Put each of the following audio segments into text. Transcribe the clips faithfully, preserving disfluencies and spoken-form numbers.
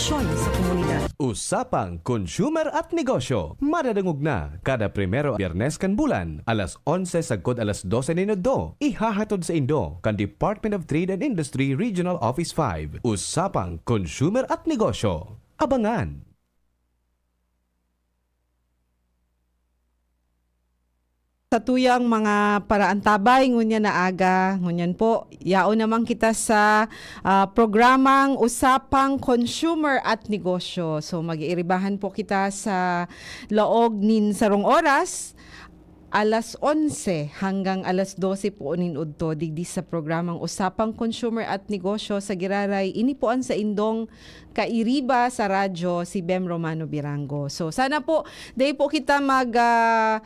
Aksyon sa komunidad. Usapang Consumer at Negosyo. Madadangog na kada primero Biyernes kan bulan, alas onse sagkod alas dose nin udto. Ihahatod sa indo kan Department of Trade and Industry Regional Office five. Usapang Consumer at Negosyo. Abangan! Sa tuyang mga paraantabay, ngunyan na aga, ngunyan po, yaon naman kita sa, ah, programang Usapang Consumer at Negosyo. So, mag-iiribahan po kita sa laog nin sarong oras, alas onse hanggang alas dose po nin udto, digdi sa programang Usapang Consumer at Negosyo sa Giraray. Ini po ang saindong kairiba sa radyo, si Bem Romano Birango. So, sana po, dai po kita mag, ah,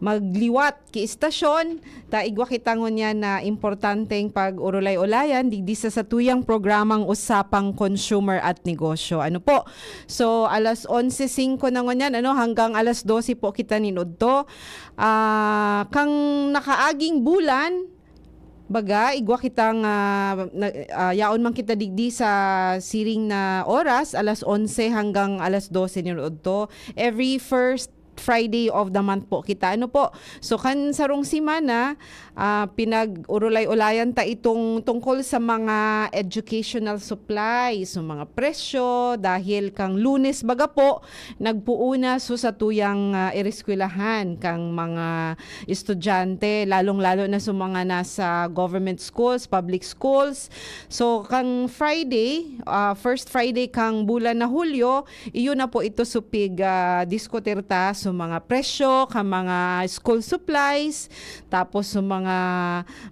magliwat ki istasyon, ta igwa kita ngunyan na importanteng pag-urulay-ulayan digdi sa satuyang programang Usapang Consumer at Negosyo. Ano po? So, alas onse singko na ngunyan, ano, hanggang alas dose po kita nin udto. Ah, kang nakaaging bulan, baga, igwa kitang, ah, na, ah, yaon man kita digdi sa siring na oras, alas onse hanggang alas dose nin udto. Every first Friday of the month po kita. Ano po? So, kan sarong semana, ah, pinag-urulay-ulayan ta itong tungkol sa mga educational supplies, so mga presyo, dahil kang Lunes baga po, nagpuuna so satuyang, ah, ereskwelahan kang mga estudyante, lalong-lalo na sa mga nasa government schools, public schools. So, kang Friday, ah, first Friday kang bulan na Hulyo, iyo na po ito supig, ah, diskutir ta sa mga presyo, ka mga school supplies, tapos sa mga,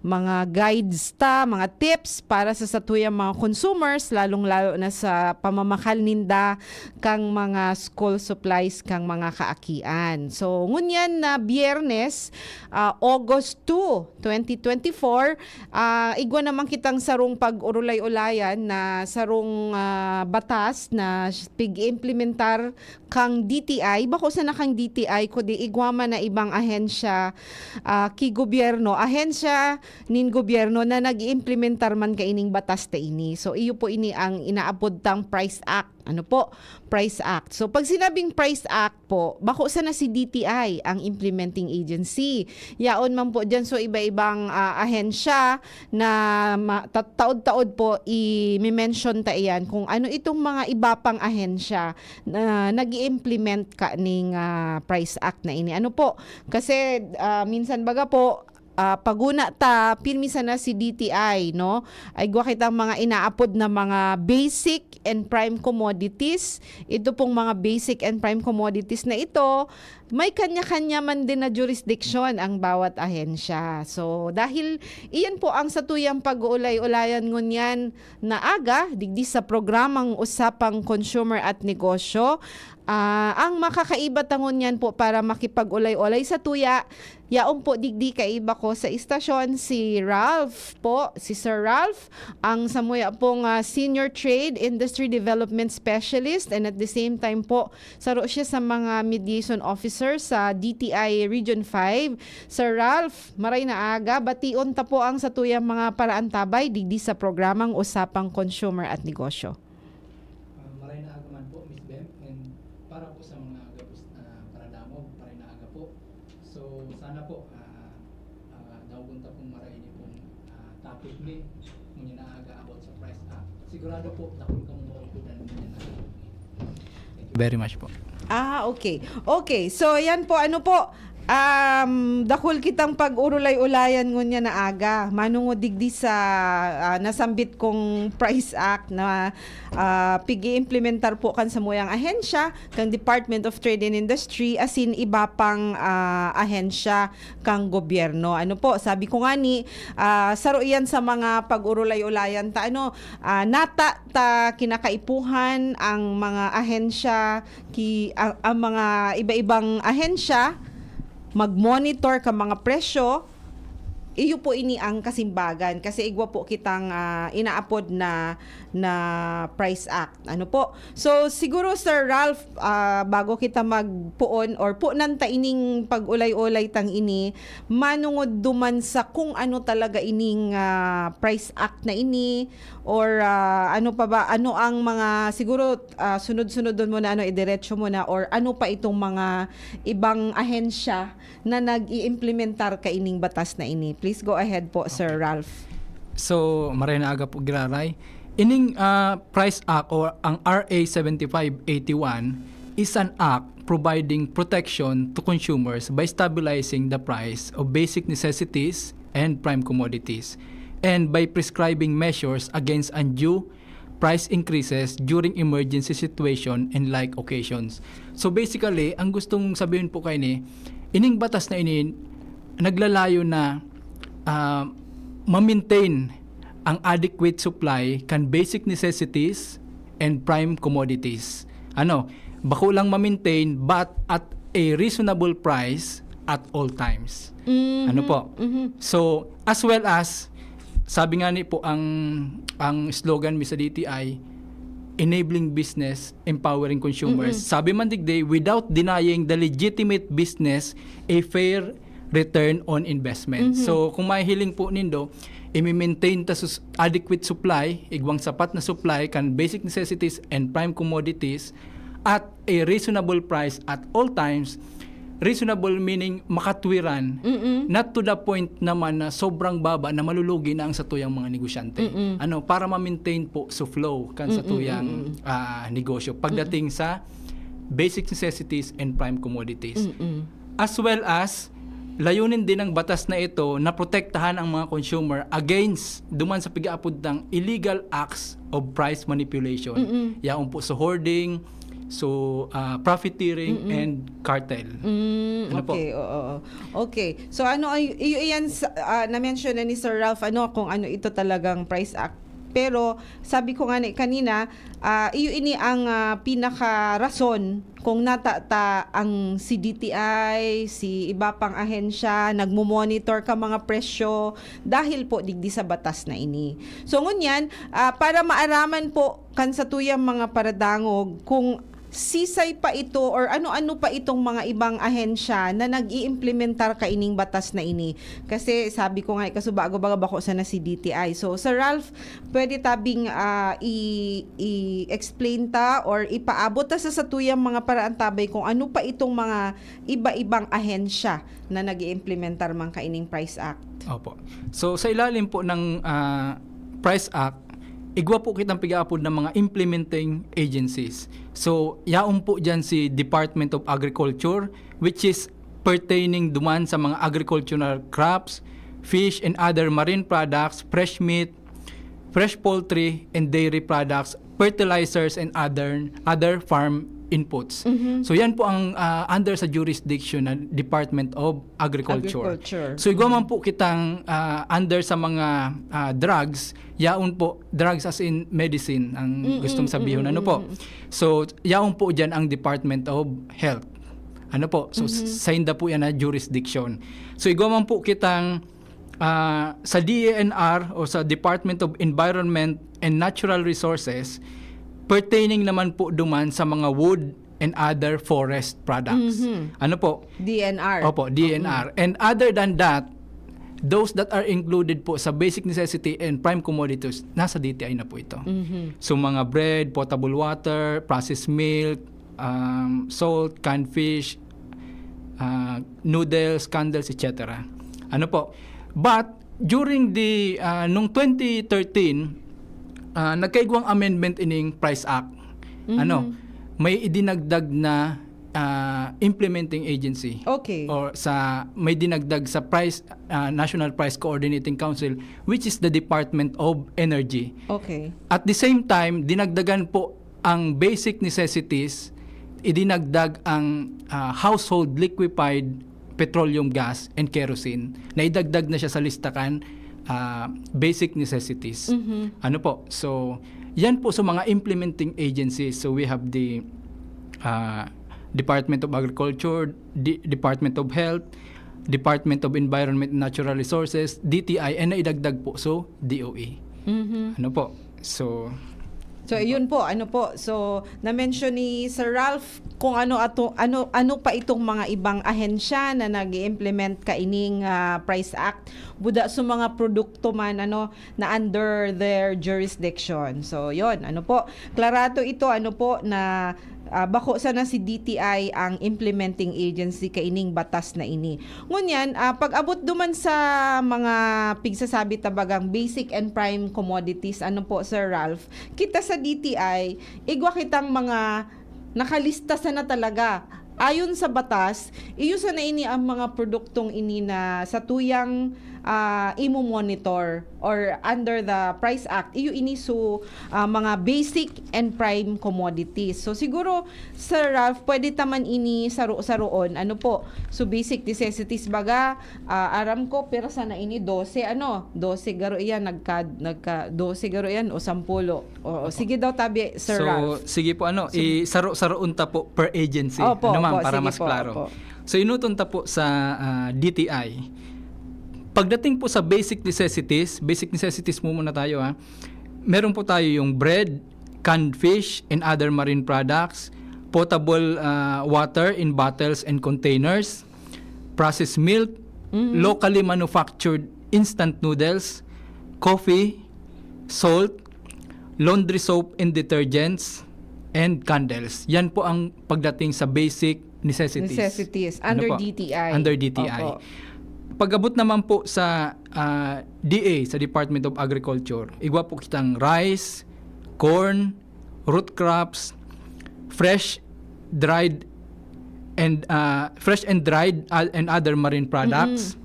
mga guides ta, mga tips para sa satuyang mga consumers, lalong-lalo na sa pamamakal ninda kang mga school supplies kang mga kaakian. So, ngunyan na Biyernes, ah, August two, twenty twenty-four, ah, igwa naman kitang sarong pag-urulay-ulayan na sarong, ah, batas na pig-implementar kang D T I, bako sana kang D T I, kundi igwa man na ibang ahensya, ah, ki gobyerno, ahensya nin gobyerno na nag-iimplementar man kaining batas ta ini. So, iyo po ini ang inaapod tang Price Act. Ano po? Price Act. So, pag sinabing Price Act po, bako sana si D T I ang implementing agency. Yaon man po dyan, so iba-ibang, ah, ahensya na ma-, ta-, taod-taod po i-mention ta iyan kung ano itong mga iba pang ahensya na nag-i-implement kaning, ah, Price Act na ini. Ano po? Kasi, ah, minsan baga po, ah, paguna ta, pirmi sana si D T I, no? Ay, igwa kitang mga inaapod na mga basic and prime commodities. Ito pong mga basic and prime commodities na ito, may kanya-kanya man din na jurisdiction ang bawat ahensya. So, dahil iyan po ang satuyang pag-uulay-ulayan ngunyan na aga, digdi sa programang Usapang Consumer at Negosyo, ah, ang makakaiba ta ngunyan po para makipag-ulay-ulay satuya, yaon po digdi kaiba ko sa istasyon, si Ralph po, si Sir Ralph, ang samuya pong, ah, Senior Trade Industry Development Specialist, and at the same time po, saro siya sa mga mediation officer sa D T I Region five. Sir Ralph, maray na aga, bation ta po ang satuyang mga paraantabay digdi sa programang Usapang Consumer at Negosyo. Ah, maray na aga man po, Miss Bem, and para po sa mga gabos na paradangog, maray na aga po. So, sana po, ah, ah, daogon ta pong maray ni pong, ah, topic ni, ngunyan na aga about sa Price Act. Sigurado po, dakul kamo maugtodan ngunyan na aga. Thank you very much po. Ah, okay. Okay, so yan po, ano po, um, dakul kitang pag-urulay-ulayan ngunyan na aga. Manungod digdi sa, ah, nasambit kong Price Act na, ah, pig-iimplementar po kan samuyang ahensya, kan Department of Trade and Industry, asin iba pang, ah, ahensya kan gobyerno. Ano po, sabi ko nga ni, ah, saro iyan sa mga pag-urulay-ulayan ta, ano, ah, nata ta kinakaipuhan ang mga ahensya, ki-, ang, ang mga iba-ibang ahensya, mag-monitor ka mga presyo, Iyo po ini ang kasimbagan kasi igwa po kitang, ah, inaapod na, na Price Act. Ano po? So, siguro, Sir Ralph, ah, bago kita magpoon or punan ta ining pag-ulay-ulay tang ini, manungod duman sa kung ano talaga ining, ah, Price Act na ini or, ah, ano pa ba, ano ang mga, siguro, ah, sunod-sunodon mo na, ano, idiretso mo na or ano pa itong mga ibang ahensya na nag-iimplementar kaining batas na ini. Please go ahead po, Sir Ralph. So, maray na aga po, Giraray. Ining, ah, Price Act or ang R A seventy-five eighty-one is an act providing protection to consumers by stabilizing the price of basic necessities and prime commodities and by prescribing measures against undue price increases during emergency situation and like occasions. So basically, ang gustong sabihin po kaini, ining batas na ini naglalayo na, ah, ma-maintain ang adequate supply kan basic necessities and prime commodities. Ano, bako lang ma-maintain but at a reasonable price at all times. Ano po? So, as well as, sabi nga ni po ang, ang slogan mi sa D T I, "Enabling business, empowering consumers." Sabi man digdi, "Without denying the legitimate business a fair return on investment." So, kung mahihiling po nindo, imi-maintain ta sus-, adequate supply, igwang sapat na supply kan basic necessities and prime commodities at a reasonable price at all times. Reasonable meaning makatwiran, not to the point naman na sobrang baba na malulugi na ang satuyang mga negosyante. Ano, para ma-maintain po so flow kan satuyang, ah, negosyo pagdating sa basic necessities and prime commodities. As well as, layunin din ng batas na ito na protektahan ang mga consumer against duman sa pig-aapod ng illegal acts of price manipulation. Yaon po sa hoarding, so, ah, profiteering, and cartel. Mm, Ano po? Okay, oo. Okay. So ano ay iyo iyan sa, ah, na-mention na ni Sir Ralph, ano, kung ano ito talagang Price Act. Pero sabi ko nga ni kanina, ah, iyo ini ang, ah, pinaka-rason kung nata ta ang C D T I, si iba pang ahensya nagmo-monitor ka mga presyo dahil po digdi sa batas na ini. So ngunyan, ah, para maaraman po kan satuyang mga paradangog kung sisay pa ito or ano-ano pa itong mga ibang ahensya na nag-iimplementar kaining batas na ini. Kasi sabi ko nga, kasubago baga bako sana si D T I. So, Sir Ralph, pwede tabing, ah, i-, i-explain ta or ipaabot ta sa satuyang mga paraantabay kung ano pa itong mga iba-ibang ahensya na nag-iimplementar man kaining Price Act. Opo. So, sa ilalim po ng, ah, Price Act, igwa po kitang pig-aapod ng mga implementing agencies. So, yaon po dyan si Department of Agriculture, which is pertaining duman sa mga agricultural crops, fish and other marine products, fresh meat, fresh poultry and dairy products, fertilizers and other other farm inputs. So yan po ang, ah, under sa jurisdiction ng Department of Agriculture. Agriculture. So igwa man po kitang, ah, under sa mga, ah, drugs, yaon po, drugs as in medicine ang gustong sabihin, ano po. So yaon po diyan ang Department of Health. Ano po? So s- sainda po yan na jurisdiction. So igwa man po kitang, ah, sa D E N R o sa Department of Environment and Natural Resources, pertaining naman po duman sa mga wood and other forest products. Ano po? D N R. Opo, D N R. And other than that, those that are included po sa basic necessity and prime commodities, nasa D T I na po ito. So mga bread, potable water, processed milk, um, salt, canned fish, uh, noodles, candles, et cetera. Ano po? But during the, uh, nung twenty thirteen, uh, nagkaigwang amendment ining Price Act. Ano? May idinagdag na, uh, implementing agency. Okay. Or sa may dinagdag sa price, uh, National Price Coordinating Council, which is the Department of Energy. Okay. At the same time, dinagdagan po ang basic necessities, idinagdag ang, ah, household liquefied petroleum gas and kerosene. Naidagdag na siya sa lista kan, ah, basic necessities. Ano po? So, yan po sa mga implementing agencies. So, we have the, ah, Department of Agriculture, the Department of Health, Department of Environment and Natural Resources, D T I, and naidagdag po, so, D O E. Mhm. Ano po? So, So, ayun po, ano po. So, na-mention ni Sir Ralph kung ano ato, ano, ano pa itong mga ibang ahensya na nag-i-implement kaining, ah, PRICE Act. Buda sa mga produkto man, ano, na under their jurisdiction. So, yon, ano po. Klarato ito, ano po, na, ah, bako sana si D T I ang implementing agency kaining batas na ini. Ngunyan, ah, pag-abot duman sa mga pigsasabi ta bagang basic and prime commodities, ano po, Sir Ralph, kita sa D T I, igwa kitang mga nakalista sana talaga. Ayon sa batas, iyo sana ini ang mga produktong ini na sa tuyang, ah, imo-monitor or under the PRICE Act, iyo ini so, ah, mga basic and prime commodities. So, siguro, Sir Ralph, pwede ta man ini saro-saroon. Ano po? So, basic necessities baga, ah, aram ko, pira sana ini, dose, ano? Dose garo iyan, nagka, nagka, dose garo iyan o sampulo. Oo, Opo. Sige daw, tabi, Sir So, Ralph. Sige po, ano, So, isaro-saroon ta po per agency. Opo, Ano, ma'am, opo, para sige mas po, klaro. opo. So, inuton ta po sa, ah, D T I. Pagdating po sa basic necessities, basic necessities mo muna tayo, ha. Meron po tayo yung bread, canned fish, and other marine products, potable, ah, water in bottles and containers, processed milk, Mhm. locally manufactured instant noodles, coffee, salt, laundry soap and detergents, and candles. Yan po ang pagdating sa basic necessities. Necessities. Ano Under po? D T I. Under D T I. Opo. Pag-abot naman po sa, ah, D A, sa Department of Agriculture, igwa po kitang rice, corn, root crops, fresh, dried, and, ah, fresh and dried, ah, and other marine products, Mm-mm.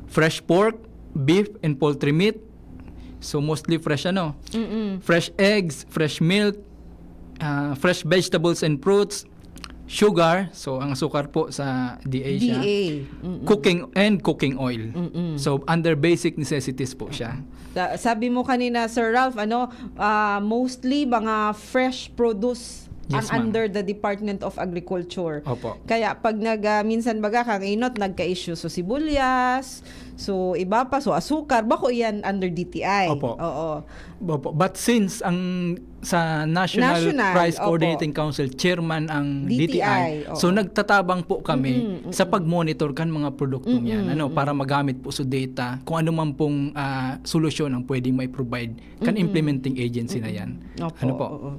fresh pork, beef, and poultry meat. So, mostly fresh, ano? Mm-mm. Fresh eggs, fresh milk, ah, fresh vegetables and fruits, sugar. So, ang asukar po sa D A siya. D A. Mm-mm. Cooking and cooking oil. Mm-mm. So, under basic necessities po siya. Sa-, sabi mo kanina, Sir Ralph, ano, ah, mostly mga fresh produce Yes, ang ma'am. under the Department of Agriculture. Opo. Kaya pag nag, ah, minsan baga, kang inot, nagka-issue. So, sibuyas, so, iba pa, so, asukar, bako iyan under D T I. Opo. Oo. Opo. But since ang sa National National, Price opo. Coordinating Council, chairman ang D T I. D T I, oo. So, nagtatabang po kami Mm-mm, mm-mm. sa pag-monitor kan mga produktong yan, Mm-mm, ano, mm-mm. para magamit po sa data kung ano man pong, ah, solusyon ang pwedeng mai-provide kan Mm-mm. implementing agency na yan. Mm-mm. Opo, Ano po? oo.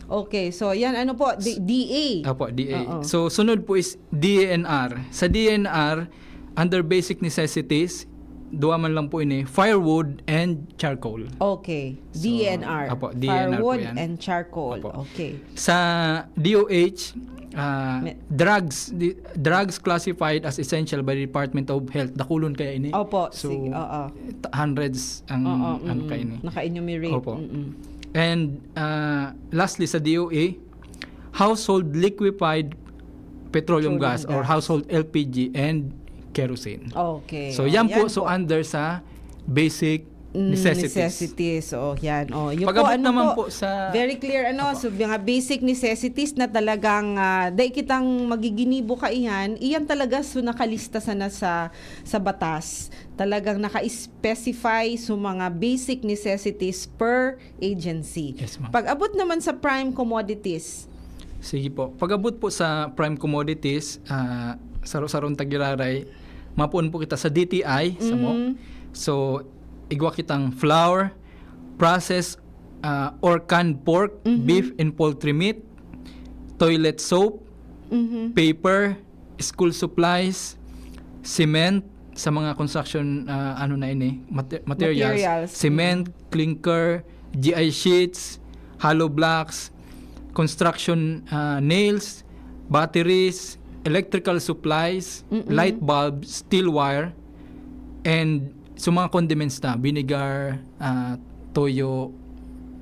Okay, so yan, ano po, D-, D A. Opo, D A. Oo. So, sunod po is D N R. Sa D N R, under basic necessities, duwa man lang po ini, firewood and charcoal. Okay. So, D N R. Opo, D N R po Firewood yan. and charcoal. Opo. Okay. Sa D O H, ah, May drugs, di-, drugs classified as essential by the Department of Health. Dakulon kaya ini? Opo, So, sige, oo. t-, hundreds ang Oo, ano mm. kaini. Naka-enumerate. Opo. Mm-mm. And, ah, lastly, sa D O E, household liquefied petroleum Petroleum gas or gas. household L P G and kerosene. Okay. So, Oh, yan po, yan so po. under sa basic Mm, necessities. necessities. Oh, yan. Oh, yun Pag-abot po, ano naman po, po sa very clear, ano, Opo. so, mga basic necessities na talagang, ah, dai kitang magiginibo kaiyan, iyan talaga, so, nakalista sana sa, sa batas. Talagang naka-specify sa mga basic necessities per agency. Yes, ma'am. Pag-abot naman sa prime commodities. Sige po. Pag-abot po sa prime commodities, ah, saro-sarong tagiraray, mapuon po kita sa D T I, samo. Mhm. So, igwa kitang flour, processed, ah, or canned pork, Mhm. beef and poultry meat, toilet soap, Mhm. paper, school supplies, cement, sa mga construction, ah, ano na ini, mate-, materials, Materials. cement, Mm. clinker, G I sheets, hollow blocks, construction, ah, nails, batteries, electrical supplies, Mm-mm. light bulbs, steel wire, and sa mga condiments na, vinegar, ah, toyo,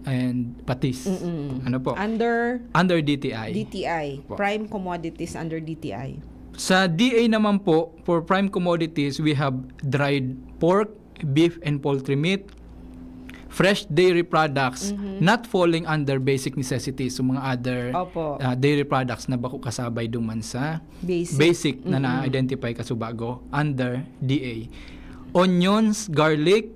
and patis. Mm-mm. Ano po? Under Under D T I. D T I. Opo. Prime commodities under D T I. Sa D A naman po, for prime commodities, we have dried pork, beef and poultry meat, fresh dairy products Mhm. not falling under basic necessities, so mga other Opo. ah, dairy products na bako kasabay duman sa Basic. basic na Mm-mm. na-identify kasubago under D A. Onions, garlic,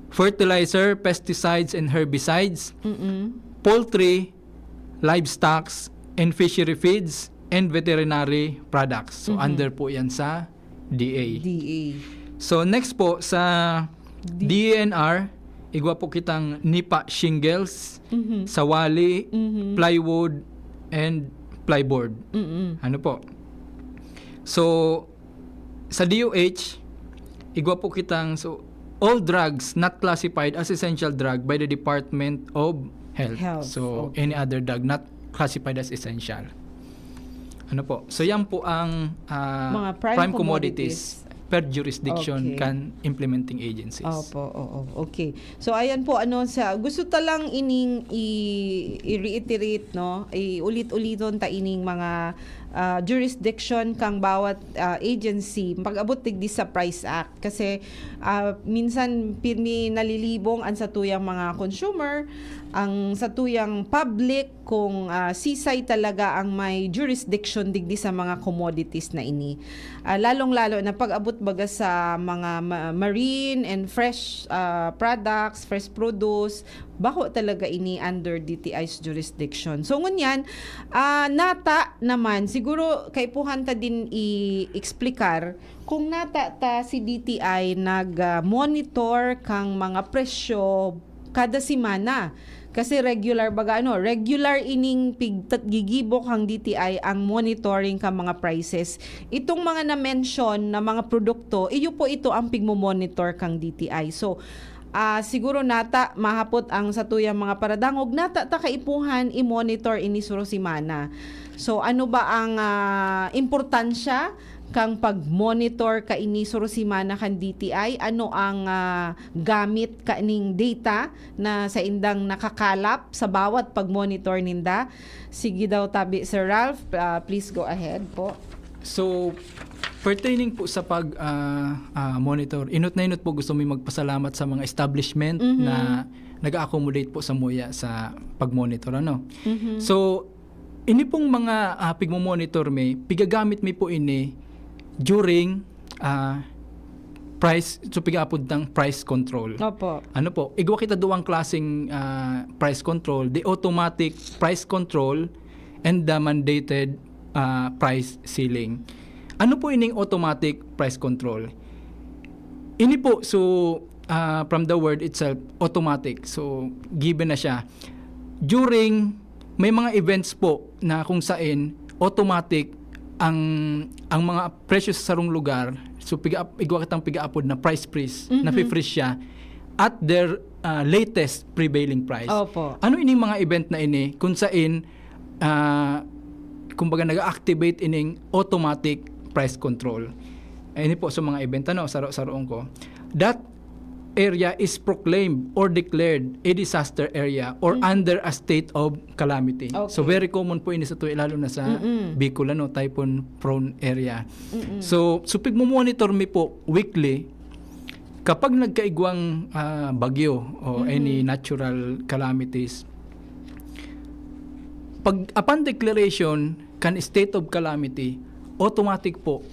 fertilizer, pesticides and herbicides, Mm-mm. poultry, livestocks, and fishery feeds, and veterinary products. So, Mhm. under po yan sa D A. D A. So, next po, sa D- D E N R, igwa po kitang nipa shingles, Mhm. sawali, Mhm. plywood, and plyboard. Mm-mm. Ano po? So, sa D O H, igwa po kitang, so, all drugs not classified as essential drug by the Department of Health. Health, So, okay. any other drug not classified as essential. Ano po? So, yan po ang ah, Mga prime commodities per jurisdiction Okay. kan implementing agencies. Opo, oo. Okay. So, ayan po, ano, sa, gusto ta lang ining i- i-reiterate, no? Iulit-uliton ta ining mga ah, jurisdiction kang bawat ah, agency pag-abot digdi sa Price Act. Kasi ah, minsan pirmi nalilibong ang satuyang mga consumer, ang satuyang public, kung ah, sisay talaga ang may jurisdiction digdi sa mga commodities na ini. Ah, lalong-lalo na pag-abot baga sa mga ma- marine and fresh ah, products, fresh produce, bako talaga ini under D T I's jurisdiction. So ngunyan, ah, nata naman, siguro kaipuhan ta din i-explicar kung nata ta si D T I nag-monitor kang mga presyo kada semana. Kasi regular baga, ano, regular ining pig- tat- gigibo kang D T I ang monitoring kang mga prices. Itong mga na-mention na mga produkto, iyo po ito ang pigmo-monitor kang D T I. So, ah, siguro nata mahapot ang satuyang mga paradangog, nata ta kaipuhan i-monitor ini suro semana. So, ano ba ang ah, importansya kang pag-monitor kaini suro semana kan D T I? Ano ang ah, gamit kaning data na saindang nakakalap sa bawat pag-monitor ninda? Sige daw tabi, Sir Ralph, ah, please go ahead po. So, pertaining po sa pag ah, ah, monitor, inot na inot po gusto mi magpasalamat sa mga establishment Mhm. na nag-accommodate po sa muya sa pag-monitor, ano. Mhm. So, ini pong mga ah, pigmo-monitor mi, pigagamit mi po ini during ah, price, so pigaapod tang price control. Opo. Ano po, igwa kita duwang klaseng ah, price control, the automatic price control and the mandated ah, price ceiling. Ano po ining automatic price control? Ini po, so ah, from the word itself, automatic. So, given na siya. During, may mga events po na kung sain automatic ang ang mga presyo sa sarong lugar, so piga, igwa kitang pigaapod na price freeze, Mhm. nafe-freeze siya at their ah, latest prevailing price. Opo. Ano ining mga event na ini kung sain ah, kumbaga nag-activate ining automatic price control? Ini po sa mga event, ano, saro-saroon ko. That area is proclaimed or declared a disaster area or Mhm. under a state of calamity. Okay. So, very common po ini sa tuwi, lalo na sa Mm-mm. Bicol, ano, typhoon prone area. Mm-mm. So, so pigmo-monitor mi po weekly kapag nagkaigwang ah, bagyo o Mhm. any natural calamities. Pag upon declaration kan state of calamity, automatic po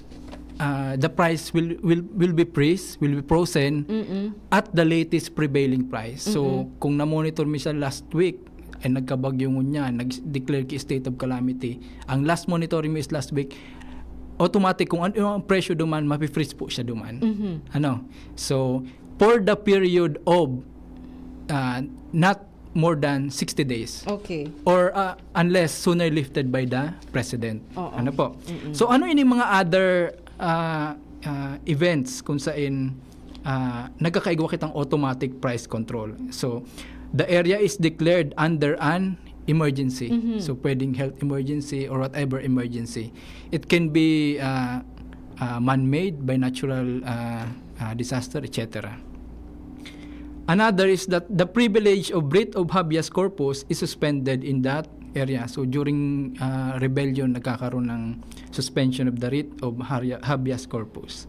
ah, the price will will will be freeze, will be frozen Mm-mm. at the latest prevailing price. So, Mm-mm. kung na-monitor mi siya last week, ay nagkabagyo ngunyan, nag-declare ki state of calamity, ang last monitoring mi is last week, automatic kung ano yung presyo duman, mafe-freeze po siya duman. Mhm. Ano? So, for the period of ah, not more than sixty days Okay. or ah, unless sooner lifted by the president. Oo. Ano po? Mm-mm. So ano ini mga other ah, ah, events kung sain ah, nagkakaigwa kitang automatic price control? So the area is declared under an emergency. Mhm. So pwedeng health emergency or whatever emergency. It can be ah, ah, man-made by natural ah, ah, disaster, et cetera. Another is that the privilege of writ of habeas corpus is suspended in that area. So during ah, rebellion, nagkakaroon ng suspension of the writ of haria- habeas corpus.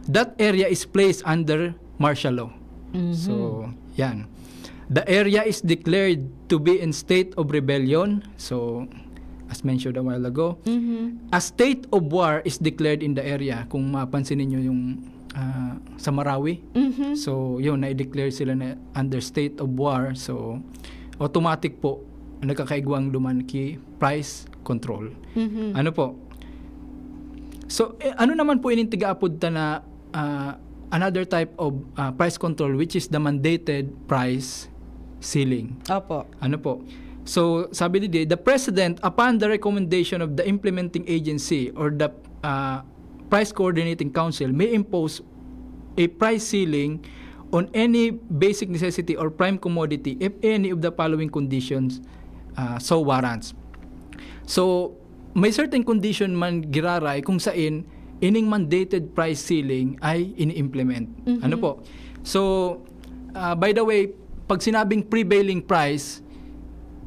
That area is placed under martial law. Mhm. So, yan. The area is declared to be in state of rebellion. So, as mentioned a while ago, Mhm. a state of war is declared in the area. Kung mapansin ninyo yung ah, sa Marawi, Mhm. so yun, na-declare sila na under state of war. So, automatic po, nagkakaigwang duman ki price control. Mhm. Ano po? So, eh, ano naman po ining tigaapod ta na ah, another type of ah, price control, which is the mandated price ceiling. Opo. Ano po? So, sabi ni D, the President, upon the recommendation of the implementing agency or the uh, Price Coordinating Council, may impose a price ceiling on any basic necessity or prime commodity if any of the following conditions uh, so warrants. So, may certain condition man giraray kung sain ining mandated price ceiling ay ini-implement. Mhm. Ano po? So, uh, by the way, pag sinabing prevailing price,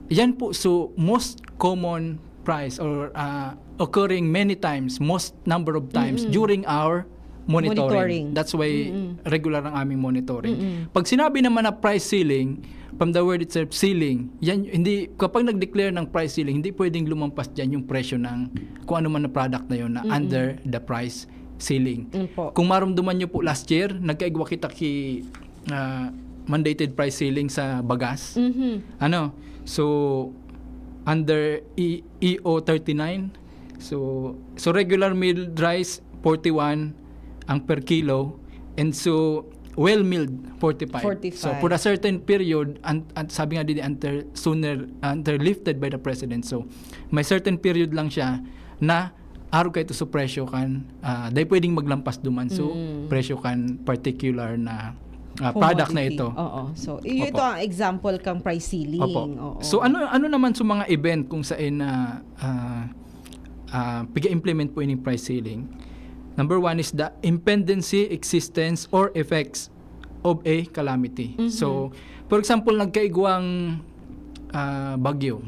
yan po so most common price or uh, occurring many times, most number of times Mm-mm. during our monitoring. Monitoring. That's why Mm-mm. regular ang aming monitoring. Mm-mm. Pag sinabi naman na price ceiling, from the word itself, ceiling, yan, hindi, kapag nag-declare ng price ceiling, hindi pwedeng lumampas dyan yung presyo ng kung ano man na product na yun na Mm-mm. under the price ceiling. Yun po. Kung marumduman nyo po last year, nagkaigwa kita ki ah, mandated price ceiling sa bagas. Mhm. Ano? So, under E- E O thirty-nine, so, so regular milled rice, forty-one ang per kilo, and so well milled, forty-five. Forty-five. So, for a certain period, and, and sabi nga din, until sooner, until lifted by the President. So, may certain period lang siya na arog kaito sa presyo kan, ah, dai pwedeng maglampas duman so Mm. presyo kan particular na ah, product na Commodity. ito. Oo. So, iyo ito Opo. Ang example kang price ceiling. Opo. Oo. So ano ano naman sa mga event kung saan na ah, ah, piga-implement po ining price ceiling? Number one is the impendency, existence, or effects of a calamity. Mhm. So, for example, nagkaigwang ah, bagyo.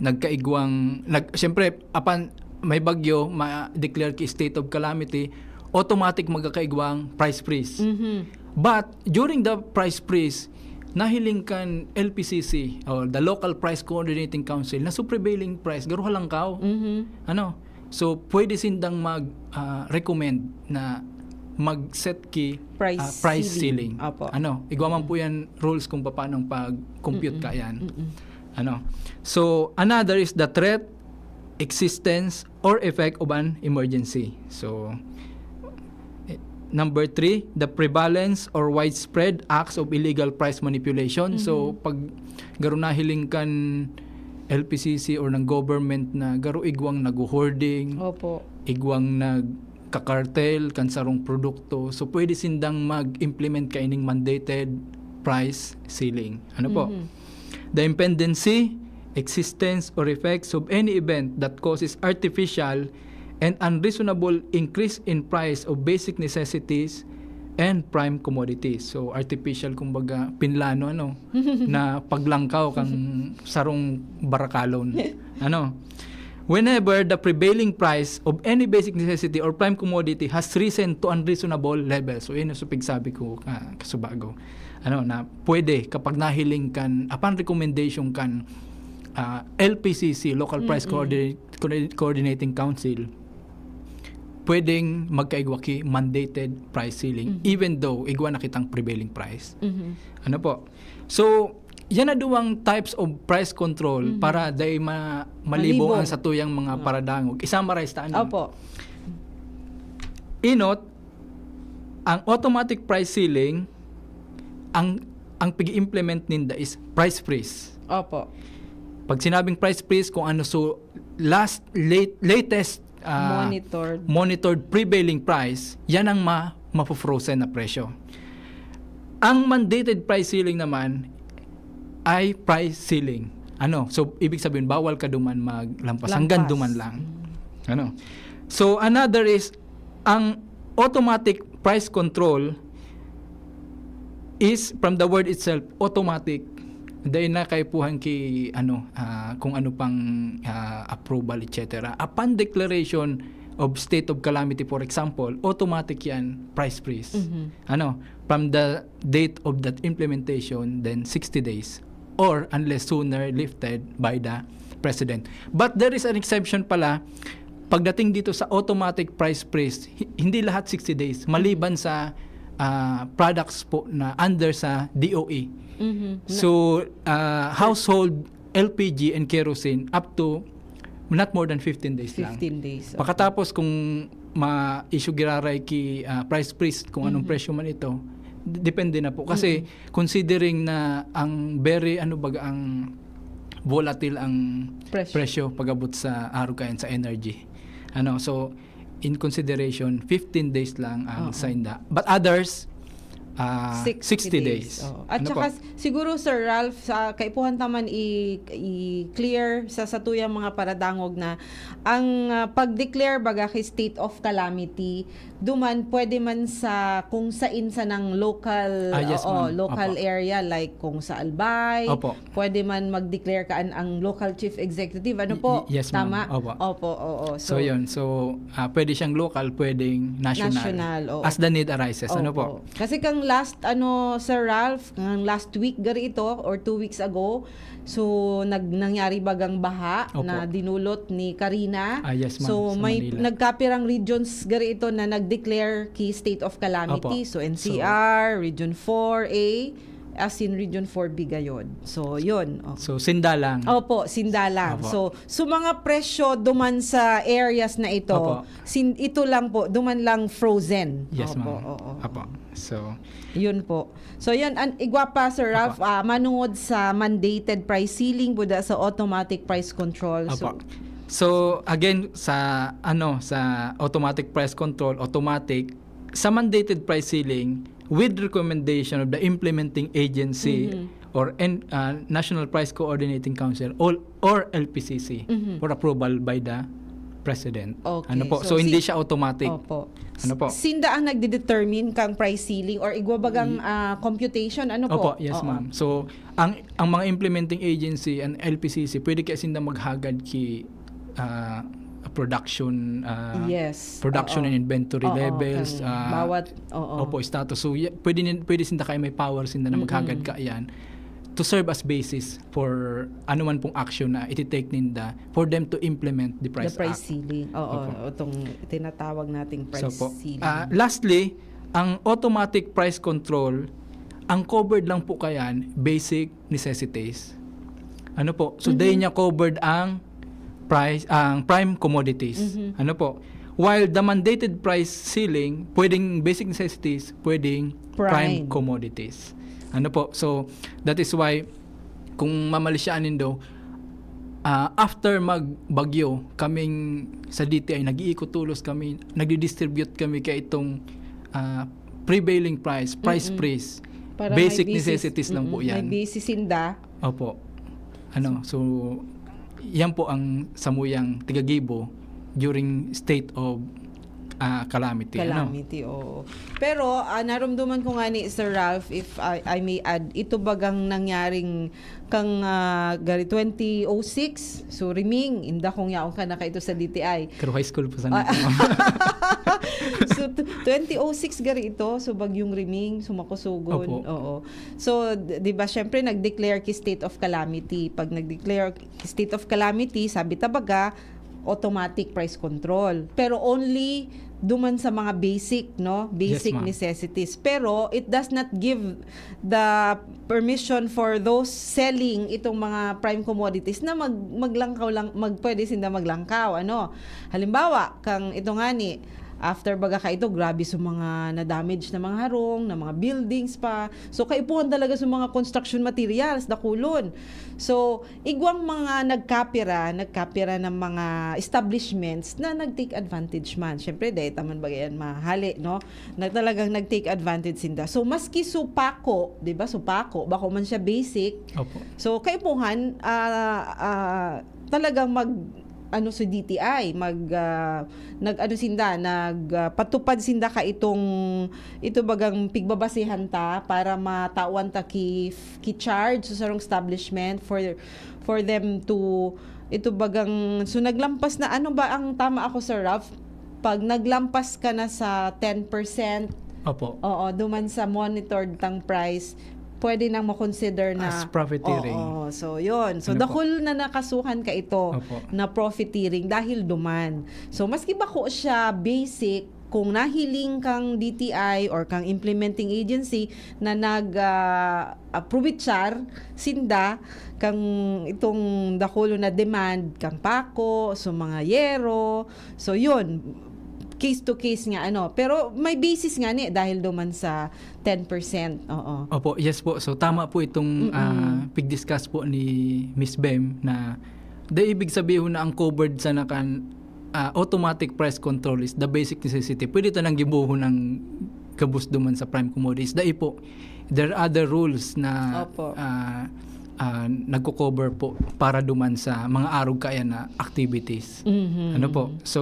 Nagkaigwang, nag, siyempre, apan may bagyo, ma-declare ki state of calamity, automatic magkakaigwang price freeze. Mhm. But during the price freeze, nahiling kan L P C C or the Local Price Coordinating Council na so prevailing price, garo halangkaw. Mhm. Ano? So, pwede sindang mag ah, recommend na mag-set ki Price ah, price ceiling. ceiling. Apo. Ano, igwa man po yan rules kung paano ang pag-compute Mm-mm. ka yan. Mm-mm. Ano? So, another is the threat, existence, or effect of an emergency. So, eh, number three, the prevalence or widespread acts of illegal price manipulation. So, Mhm. pag garo nahiling kan L P C C or ng government na garo igwang nag-hoarding, Opo. igwang nagkakartel kan sarong produkto, so pwede sindang mag-implement kaining mandated price ceiling. Ano po? Mhm. The impendency, existence, or effects of any event that causes artificial and unreasonable increase in price of basic necessities and prime commodities. So, artificial, kumbaga, pinlano, ano, na paglangkaw kang sarong barakalon. Ano? Whenever the prevailing price of any basic necessity or prime commodity has risen to unreasonable level. So, yun yung supig sabi ko ah, kasubago. Ano, na pwede kapag nahiling kan, upon recommendation kan ah, L P C C, Local Price Mm-mm. Coordinate- Coordinate- Coordinating Council, pwedeng magkaigwa ki mandated price ceiling Mhm. even though igwa na kitang prevailing price. Mhm. Ano po? So, yan na duwang types of price control Mhm. para dai ma- malibong Malibong. Ang satuyang mga Ah. paradangog. I-summarize ta ano. Opo. Inot, ang automatic price ceiling, ang ang pag-implement ninda is price freeze. Opo. Pag sinabing price freeze, kung ano so last late, latest ah, Monitored. monitored prevailing price, yan ang ma mafo-frozen na presyo. Ang mandated price ceiling naman ay price ceiling. Ano? So, ibig sabihin, bawal ka duman maglampas. Hanggang Lampas. Duman lang. Ano? So, another is, ang automatic price control is from the word itself, automatic. Dahil na kaipuhan ki, ano, ah, kung ano pang ah, approval, et cetera. Upon declaration of state of calamity, for example, automatic yan, price freeze. Mhm. Ano, from the date of that implementation, then sixty days. Or unless sooner lifted by the President. But there is an exception pala, pagdating dito sa automatic price freeze, hi- hindi lahat sixty days, maliban sa ah, products po na under sa D O E. Mhm. So, ah, household L P G and kerosene up to not more than fifteen days lang. Fifteen days. Pagkatapos kung ma-issue giraray ki ah, price freeze kung anong Mhm. presyo man ito, d- depende na po. Kasi considering na ang very, ano baga, ang volatile ang Presyo. presyo pag-abot sa arog kayan sa energy. Ano, so in consideration, fifteen days lang ang Oo. sa inda. But others, ah, Sixty sixty days. days. Oo. At Ano saka, po? Siguro, Sir Ralph, sa kaipuhan ta man i- i-clear sa satuyang mga paradangog na ang ah, pag-declare baga ki state of calamity, duman pwede man sa kung sain sa nang local, Ah, yes, oo, ma'am. local Opo. Area, like kung sa Albay, Opo. pwede man mag-declare ka an- ang local chief executive. Ano Y- po? y- yes, ma'am. Tama? Opo. Opo, oo. So, yun. So, ah, pwede siyang local, pwedeng national. National, oo. As the need arises. Ano po? Opo. Kasi kang last, ano, Sir Ralph, kang last week gari ito or two weeks ago, so nag nangyari bagang baha Opo. na dinulot ni Karina. Ah, yes, ma'am, So sa may Manila. Nagkapirang regions gari ito na nag-declare ki state of calamity. Opo. So N C R, Region four A, as in Region four B gayod. So yun. Oh. So, sinda lang. Opo, sinda lang. Opo. So, so mga presyo duman sa areas na ito, Opo. sin, ito lang po, duman lang frozen. Yes, Opo, ma'am. Oo. Opo. So, Yun po. So yun, an, igwa pa, Sir Ralph, Opo. Ah, manungod sa mandated price ceiling, buda sa automatic price control. So, Opo. So, again, sa ano, sa automatic price control, automatic, sa mandated price ceiling, with recommendation of the implementing agency Mhm. or en, ah, National Price Coordinating Council or, or L P C C Mhm. for approval by the President. Okay. Ano po? So, So, hindi si- siya automatic. Opo. Ano po? Sinda ang nagdedetermine kang price ceiling or igwa bagang Y- ah, computation? Ano Opo, po? Yes, Oo. Ma'am. So, ang ang mga implementing agency and L P C C, pwede kaya sinda maghagad ki ah, production ah, Yes. production Oo. and inventory Oo, levels, kang ah, bawat, oo. Opo, status. So, y- pwede nin- pwede sinda kaya may power sinda na maghagad Mm-mm. ka yan to serve as basis for ano man pong action na iti-take ninda for them to implement the The Price, price Act. ceiling. Oo, Opo. itong tinatawag nating price So po, ceiling. ah, lastly, ang automatic price control, ang covered lang po kayan, basic necessities. Ano po? So, Mhm. Di niya covered ang price, ang prime commodities. Mhm. Ano po? While the mandated price ceiling, pwedeng basic necessities, pwedeng prime, Prime. Commodities. Ano po? So, that is why, kung mamalisyaan nindo, ah, after magbagyo, kaming sa D T I, nag-iikot tulos kami, nagdi-distribute kami kay itong ah, prevailing price, price Mm-mm. freeze. Para Basic may basis- necessities lang po Mm-mm. yan. May basis sinda. Opo. Ano, so, yan po ang samuyang tigagibo during state of ah, calamity. Ano? Calamity, oo. Pero ah, narumduman ko nga ni Sir Ralph, if I, I may add, ito bagang nangyaring kang ah, gari twenty oh six, so riming, inda kong yaon ka na kaito sa D T I. Pero high school po sana Ah. po, ma'am. So, t- twenty oh six gari ito, so bagyong riming, so makusugon. Opo. Oo. So, d- di ba, syempre, nag-declare ki state of calamity. Pag nag-declare ki state of calamity, sabi ta baga, automatic price control. Pero only duman sa mga basic, no? Basic Yes, ma'am. Necessities. Pero it does not give the permission for those selling itong mga prime commodities na mag, maglangkaw lang, mag, pwede sinda maglangkaw, ano? Halimbawa, kang ito nga ni, after baga ka ito, grabe sa mga na-damage na mga harong, na mga buildings pa. So, kaipuhan talaga sa mga construction materials, dakulon. So, igwang mga nagkapira, nagkapira ng mga establishments na nag-take advantage man. Siyempre, dahil taman bagay yan mahali, no? Na talagang nag-take advantage sinda. So, maski supako, di ba, supako, bako man siya basic. Opo. So, kaipuhan, ah, ah, talagang mag, ano, sa D T I, mag, ah, nag, ano sinda, nag, ah, patupad sinda ka itong, ito bagang pigbabasehan ta para matawan ta ki, ki charge sa sarong establishment for, for them to, ito bagang, so naglampas na, ano ba ang tama ako, Sir Ralph? pag naglampas ka na sa ten percent, Opo. Oo, duman sa monitored tang price, pwede nang makonsider na As profiteering. Oo, so yun. So Ano po? Dakul na nakasuhan ka ito Opo. na profiteering dahil duman. So maski bako siya basic, kung nahiling kang D T I or kang implementing agency na nag ah, aprobitsyar sinda kang itong dakulo na demand kang pako, so mga yero. So yun, case to case nga ano. Pero may basis nga ni dahil duman sa ten percent. Oo. Opo, yes po. So tama po itong Mm-mm. ah, pig-discuss po ni Miss Bem na the ibig sabihin na ang covered sana kan ah, automatic price control is the basic necessity. Pwede ta nang gibohon ng gabos duman sa prime commodities. Dai po, there are other rules na Opo. ah, ah, nagko-cover po para duman sa mga arog kaya na activities. Mhm. Ano po? So,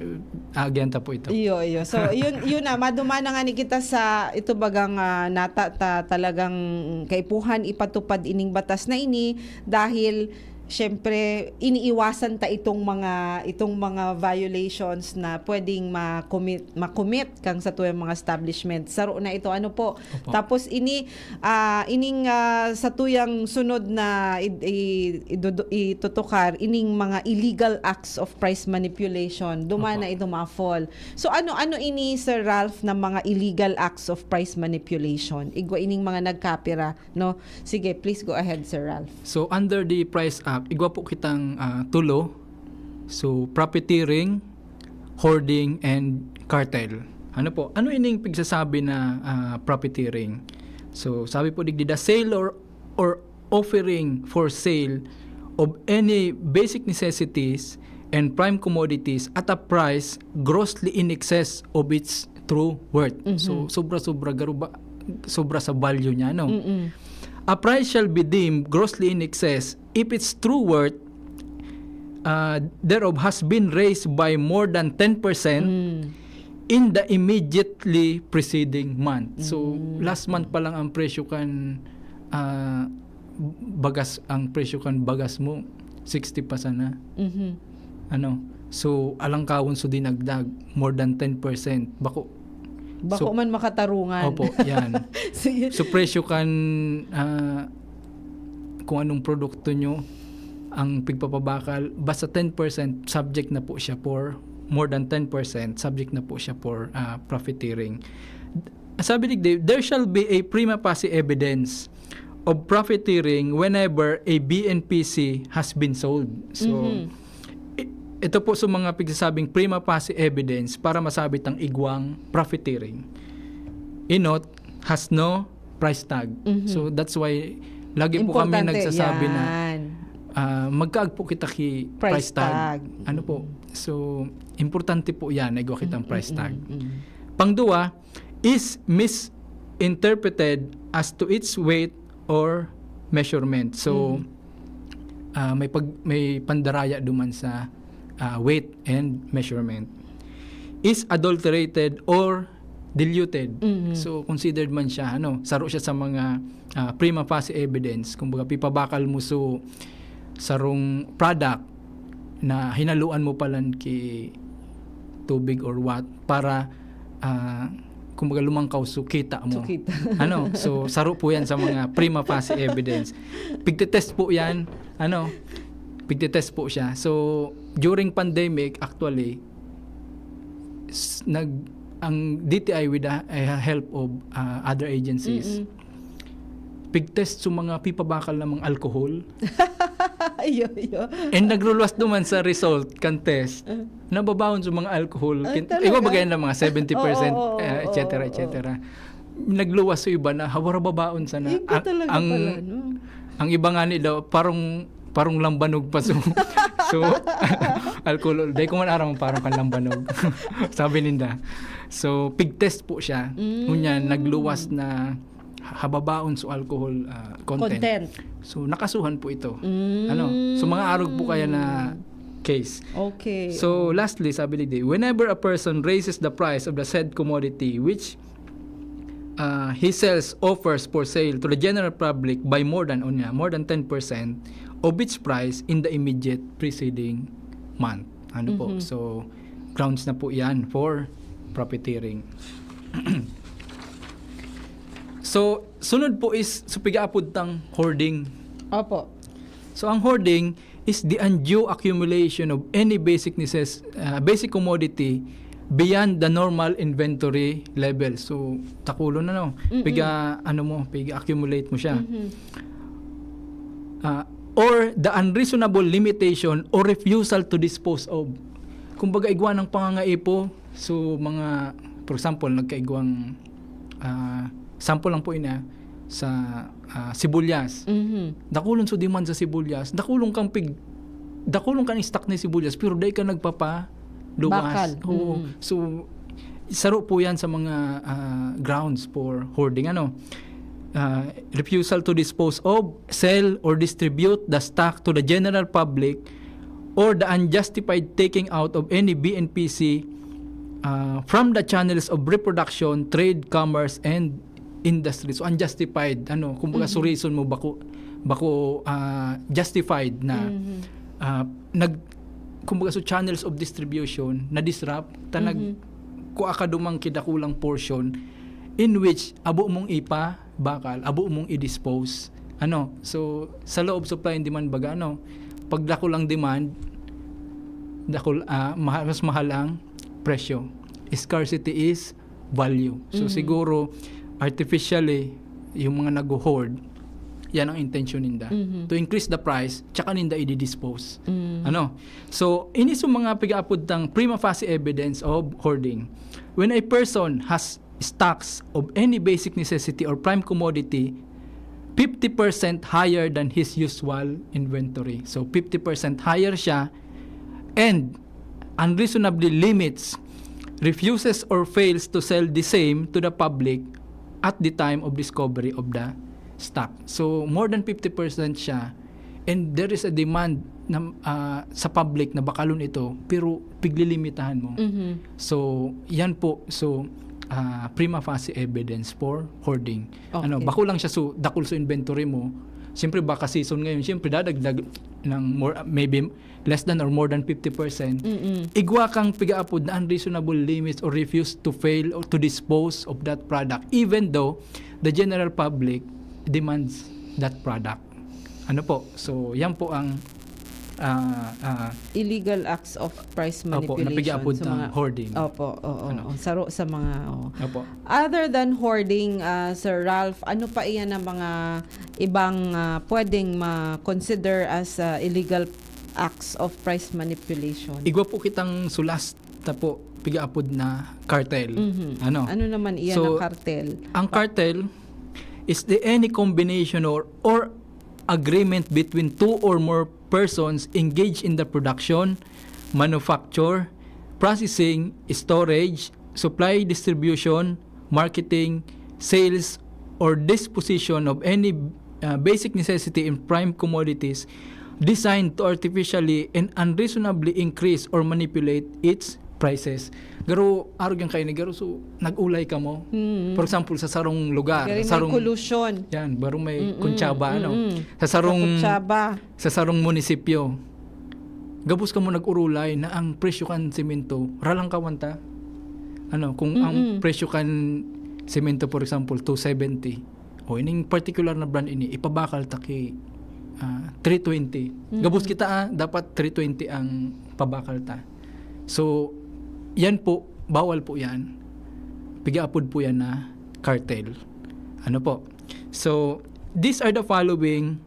uh, agyan ta po ito. Iyo, iyo. So, yun, yun na, maduma na nga ni kita sa ito bagang ah, nata ta talagang kaipuhan ipatupad ining batas na ini dahil syempre iniiwasan ta itong mga itong mga violations na pwedeng ma-commit, ma-commit kang sa tuyang mga establishment. Saro na ito, ano po. Opo. Tapos ini ah, ining ah, sa tuyang sunod na id- i- idudu- itutukar ining mga illegal acts of price manipulation. Duma Opo. na ito ma-fall. So ano ano ini, Sir Ralph, na mga illegal acts of price manipulation? Igwa ining mga nagkapira, no? Sige, please go ahead, Sir Ralph. So under the Price Act, igwa po kitang ah, tulo. So profiteering, hoarding, and cartel. Ano po? Ano ining pigsasabi na ah, profiteering? So sabi po digdi, the sale or or offering for sale of any basic necessities and prime commodities at a price grossly in excess of its true worth. Mhm. So sobra-sobra garuba sobra sa value niya, no? Mm-mm. A price shall be deemed grossly in excess if its true worth uh, thereof has been raised by more than ten percent Mm. in the immediately preceding month. So Mm. last month pa lang ang presyo kan ah, bagas ang presyo kan bagas mo sixty pa sana. Mhm. Ano? So alangkawon so dinagdag more than ten percent. Bako Bako So- man makatarungan. Opo, yan. Sige. So presyo kan ah, kung anong produkto nyo ang pigpapabakal, basta ten percent subject na po siya for more than ten percent subject na po siya for ah, profiteering. Sabi ni Dave, there shall be a prima facie evidence of profiteering whenever a B N P C has been sold. So, Mhm. i- ito po sa mga pigsasabing prima facie evidence para masabi tang igwang profiteering. Inot has no price tag. Mhm. So that's why lagi po kami Importante nagsasabi na yan. ah, magkaag po kita ki Price price, tag. tag. Ano po? So importante po yan na igwa kitang price tag. Mm, mm, mm. Pangduwa is misinterpreted as to its weight or measurement. So Mm. ah, may pag may pandaraya duman sa ah, weight and measurement. Is adulterated or diluted. Mm. So considered man siya, ano, saro siya sa mga ah, prima facie evidence. Kumbaga pipabakal mo so sarong product na hinaluan mo palan ki tubig or what para ah, kumbaga lumangkaw so kita mo. So kita. Ano? So saro po 'yan sa mga prima facie evidence. Pigte-test po 'yan. Ano? Pigte-test po siya. So during pandemic actually s- nag ang D T I with the uh, help of uh, other agencies Mm-mm. pigtest sa mga pipabakal na mga alcohol Iyo, iyo. and nagluluwas duman sa result kan test Uh. nababaon sa mga alcohol Ay, kin- talaga? Iwa bagay na mga seventy percent Oo, oo, eh, et cetera oo, et cetera Nagluluwas sa iba na hawara babaon sana Iba Ang- talaga ang pala, no? ang iba nga ni daw parang parang lambanog pa so so alcohol dai ko man aram parang kan lambanog sabi ninda so pigtest po siya Mm. Ngunyan nagluwas na hababaon so alcohol ah, content. Content. So nakasuhan po ito. Mm. Ano? So mga arog po kaya na case. Okay. So lastly, sabi ni Dave, whenever a person raises the price of the said commodity which uh, he sells offers for sale to the general public by more than unya, more than ten percent of its price in the immediate preceding month. Ano po? Mhm. So grounds na po yan for profiteering. So, sunod po is, so pigaapod tang hoarding. Opo. So, ang hoarding is the undue accumulation of any basic necess- ah, basic commodity beyond the normal inventory level. So, takulon na, no? Mm-mm. Piga, ano mo, piga-accumulate mo siya. Mhm. Ah, or the unreasonable limitation or refusal to dispose of. Kumbaga, igwa ng pangangaipo. So, mga, for example, nagkaigwang, ah, sample lang po ina sa ah, sibuyas. Mhm. Dakulon so demand sa sibuyas. Dakulon kang pig, dakulon kang stock ni sibuyas, pero dai ka nagpapa luwas. Bakal. Oo. Mm. So, saro po yan sa mga ah, grounds for hoarding. Ano? Ah, refusal to dispose of, sell, or distribute the stock to the general public or the unjustified taking out of any B N P C ah, from the channels of reproduction, trade, commerce, and industry. So, unjustified. Ano, kumbaga, Mhm. so reason mo, bako, bako ah, justified na Mhm. ah, nag, kumbaga, so channels of distribution na disrupt, ta nag, Mhm. kua ka dumang kidakulang portion in which abo mong ipa, bakal, abo mong i-dispose. Ano? So, sa law of supply and demand baga, ano, pag dakul ang demand, dakul, ah, maha- mas mahal ang presyo. Scarcity is value. So, Mhm. siguro, artificially, yung mga nag-hoard, yan ang intention ninda. Mhm. To increase the price, tsaka ninda i-dispose. Mm. Ano? So, ini so mga pigaapod tang prima facie evidence of hoarding. When a person has stocks of any basic necessity or prime commodity fifty percent higher than his usual inventory. So, fifty percent higher siya and unreasonably limits, refuses or fails to sell the same to the public at the time of discovery of the stock. So, more than fifty percent siya and there is a demand na, ah, sa public na bakalon ito, pero piglilimitahan mo. Mhm. So, yan po. So, ah, prima facie evidence for hoarding. Ano, Okay. bako lang siya, so, dakul so inventory mo. Siyempre, baka season ngayon, siyempre, dadagdag ng more, maybe less than or more than fifty percent. Mm-mm. Igwa kang pigaapod na unreasonable limits or refuse to fail or to dispose of that product, even though the general public demands that product. Ano po? So, yan po ang ah, ah, Illegal acts of price opo, manipulation. napigaapod Sa ng mga hoarding. Opo, oo. Ano? Ang saro sa mga, oo. Opo. Other than hoarding, ah, Sir Ralph, ano pa iyan ang mga ibang ah, pwedeng ma-consider as ah, illegal acts of price manipulation? Igwa po kitang sulas ta po, pigaapod na cartel. Mhm. Ano? Ano naman iyan So, na cartel? Ang cartel is the any combination or or agreement between two or more persons engaged in the production, manufacture, processing, storage, supply, distribution, marketing, sales, or disposition of any uh, basic necessity and prime commodities designed to artificially and unreasonably increase or manipulate its prices. Garo, arog yung kayo ni Garo, so nag-ulay ka mo. Mm. For example, sa sarong lugar, Very may sarong collusion. Yan, baro may Mm-mm, kuntsaba, ano. mm-mm. Sa sarong Sa kutsaba. Sa sarong munisipyo, gabos ka mo nag-urulay na ang presyo kan semento, ralang kawan ta. Ano, kung ang Mm-mm. presyo kan semento, for example, two seventy, o ining particular na brand ini, ipabakal ta ki ah, three twenty. Mm-mm. Gabos kita, ah, dapat three twenty ang pabakal ta. So, yan po, bawal po yan. Pigaapod po yan na cartel. Ano po? So, these are the following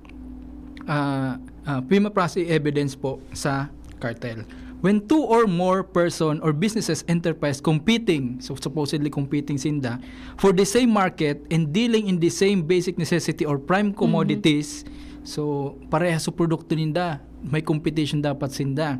ah, ah, prima facie evidence po sa cartel. When two or more person or businesses enterprise competing, so supposedly competing sinda, for the same market and dealing in the same basic necessity or prime commodities, so parehas sa produkto ninda, may competition dapat sinda.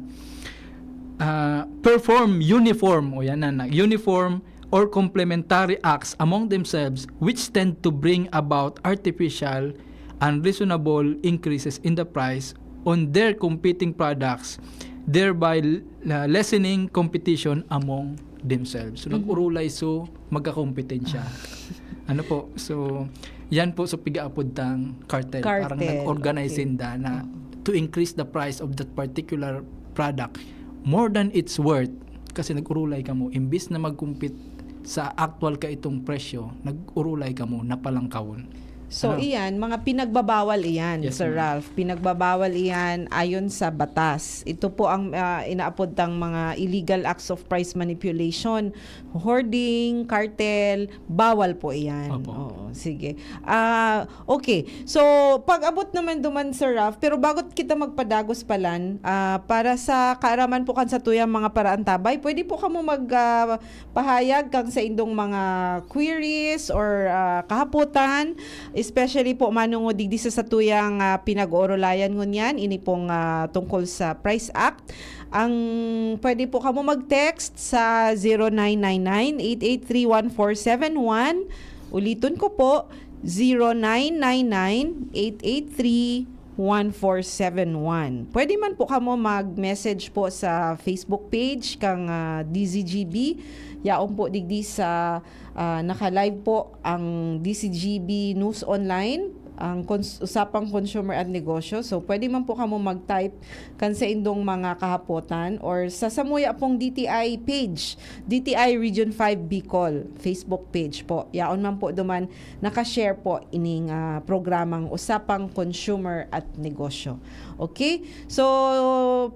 Ah, perform uniform, o yan na, na, uniform or complementary acts among themselves which tend to bring about artificial, unreasonable increases in the price on their competing products, thereby uh, lessening competition among themselves. So, Mhm. nag-urulay so magkakompetensya. Ano po? So, yan po so pigaapod tang cartel. Parang Cartel, nag-organize okay. Sinda na Oo. To increase the price of that particular product more than its worth Kasi nag-urulay kamo, imbis na mag-compete sa actual kaitong presyo, nag-urulay kamo, napalangkawon. So, Ano? Iyan, mga pinagbabawal iyan, Yes, Sir ma'am. Ralph. Pinagbabawal iyan ayon sa batas. Ito po ang ah, inaapod tang mga illegal acts of price manipulation, hoarding, cartel, bawal po iyan. Opo. Oo, sige. Ah, okay. So, pag-abot naman duman, Sir Ralph, pero bago kita magpadagos palan, ah, para sa kaaraman po kan satuyang mga paraantabay, pwede po kamo mag ah, pahayag kang saindong mga queries or ah, kahapotan, especially po manungod digdi sa satuyang ah, pinag-oorolayan ngunyan, ini pong ah, tungkol sa Price Act. Ang pwede po kamo mag-text sa zero nine nine nine, eight eight three, one four seven one. Uliton ko po, zero nine nine nine, eight eight three, one four seven one. Pwede man po kamo mag-message po sa Facebook page kang ah, D Z G B. Yaon po digdi sa ah, naka-live po ang D Z G B News Online, ang cons- usapang consumer at negosyo. So, pwede man po kamo mag-type kan saindong mga kahapotan or sa samuya pong D T I page, D T I Region five Bicol Facebook page po. Yaon man po duman naka-share po ining ah, programang usapang consumer at negosyo. Okay? So,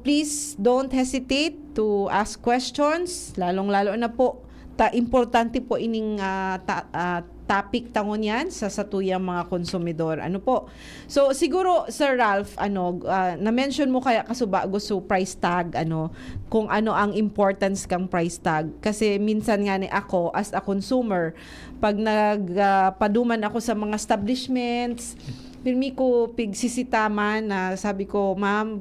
please don't hesitate to ask questions, lalong-lalo na po ta importante po ining ah, ta- ah, topic ta ngunyan sa satuyang mga konsumidor. Ano po? So siguro, Sir Ralph, ano, ah, na-mention mo kaya kasubago so price tag, ano, kung ano ang importance kang price tag, kasi minsan nga ni ako as a consumer, pag nagpaduman ako sa mga establishments, pirmi ko pigsisitaman na sabi ko, "Ma'am,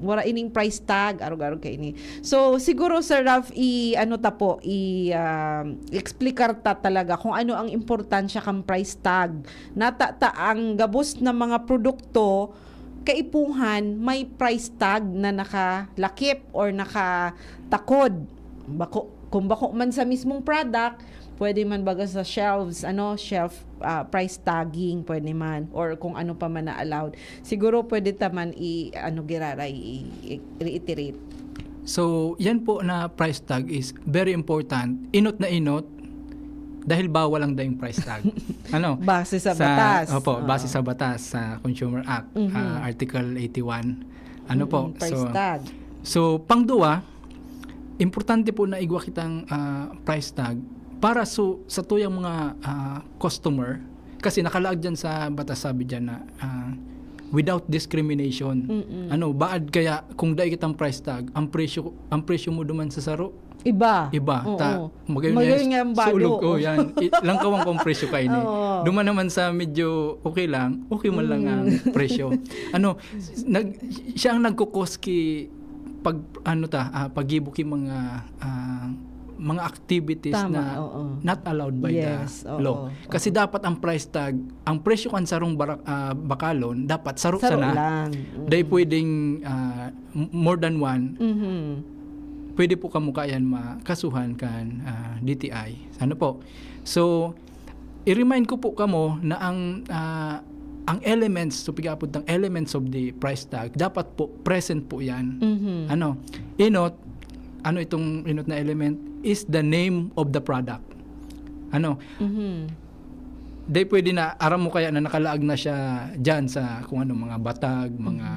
wala ining price tag, arog-arog kaini." So siguro, Sir Ralph, i ano ta po, i ah, explicar ta talaga kung ano ang importansya kan price tag. Nata ta ang gabos na mga produkto, kaipuhan may price tag na nakalakip or nakatakod. Bako, kung bako man sa mismong product, pwede man baga sa shelves, ano, shelf ah, price tagging, pwede man, or kung ano pa man na allowed. Siguro pwede ta man i ano, giraray, i, i, reiterate. So, yan po na price tag is very important. Inot na inot dahil bawal ang daing price tag. Ano? Base sa batas. Opo, Oo. Base sa batas, sa Consumer Act, Mhm. ah, Article eighty-one. Ano po? Mm, price So, tag. so pangduwa, importante po na igwa kitang ah, price tag para so, sa tuyang mga ah, customer, kasi nakalaag dyan sa batas, sabi dyan na ah, without discrimination. Mm-mm. Ano, baad kaya kung dai kitang price tag, ang presyo ang presyo mo duman sa saro, Iba. iba. Oo. Ta, magayon Magayon yan, nga ang balo. Sulog, oh, yan. I, langkawan ko ang presyo kayo ni. Oo. Duman naman sa medyo okay lang ang Mm. Presyo. Ano, nag, siya ang nagkukos ki pag, ano ta, ah, paggibo ki mga, ah, mga activities Tama, na oo. not allowed by Yes, the oo, law. oo. Kasi dapat ang price tag, ang presyo kan sarong barak-, ah, bakalon, dapat saro Saro sana. lang. Mm. Dai pwedeng ah, m- more than one. Mhm. Pwede po kamo kayan makasuhan kan ah, D T I. Ano po? So, i-remind ko po kamo na ang ah, ang elements, so pigapod ng elements of the price tag, dapat po present po yan. Mhm. Ano? Inot, ano itong inot na element is the name of the product. Ano? Mhm. Di pwede na, aram mo kaya na nakalaag na siya dyan sa kung ano, mga batag, mga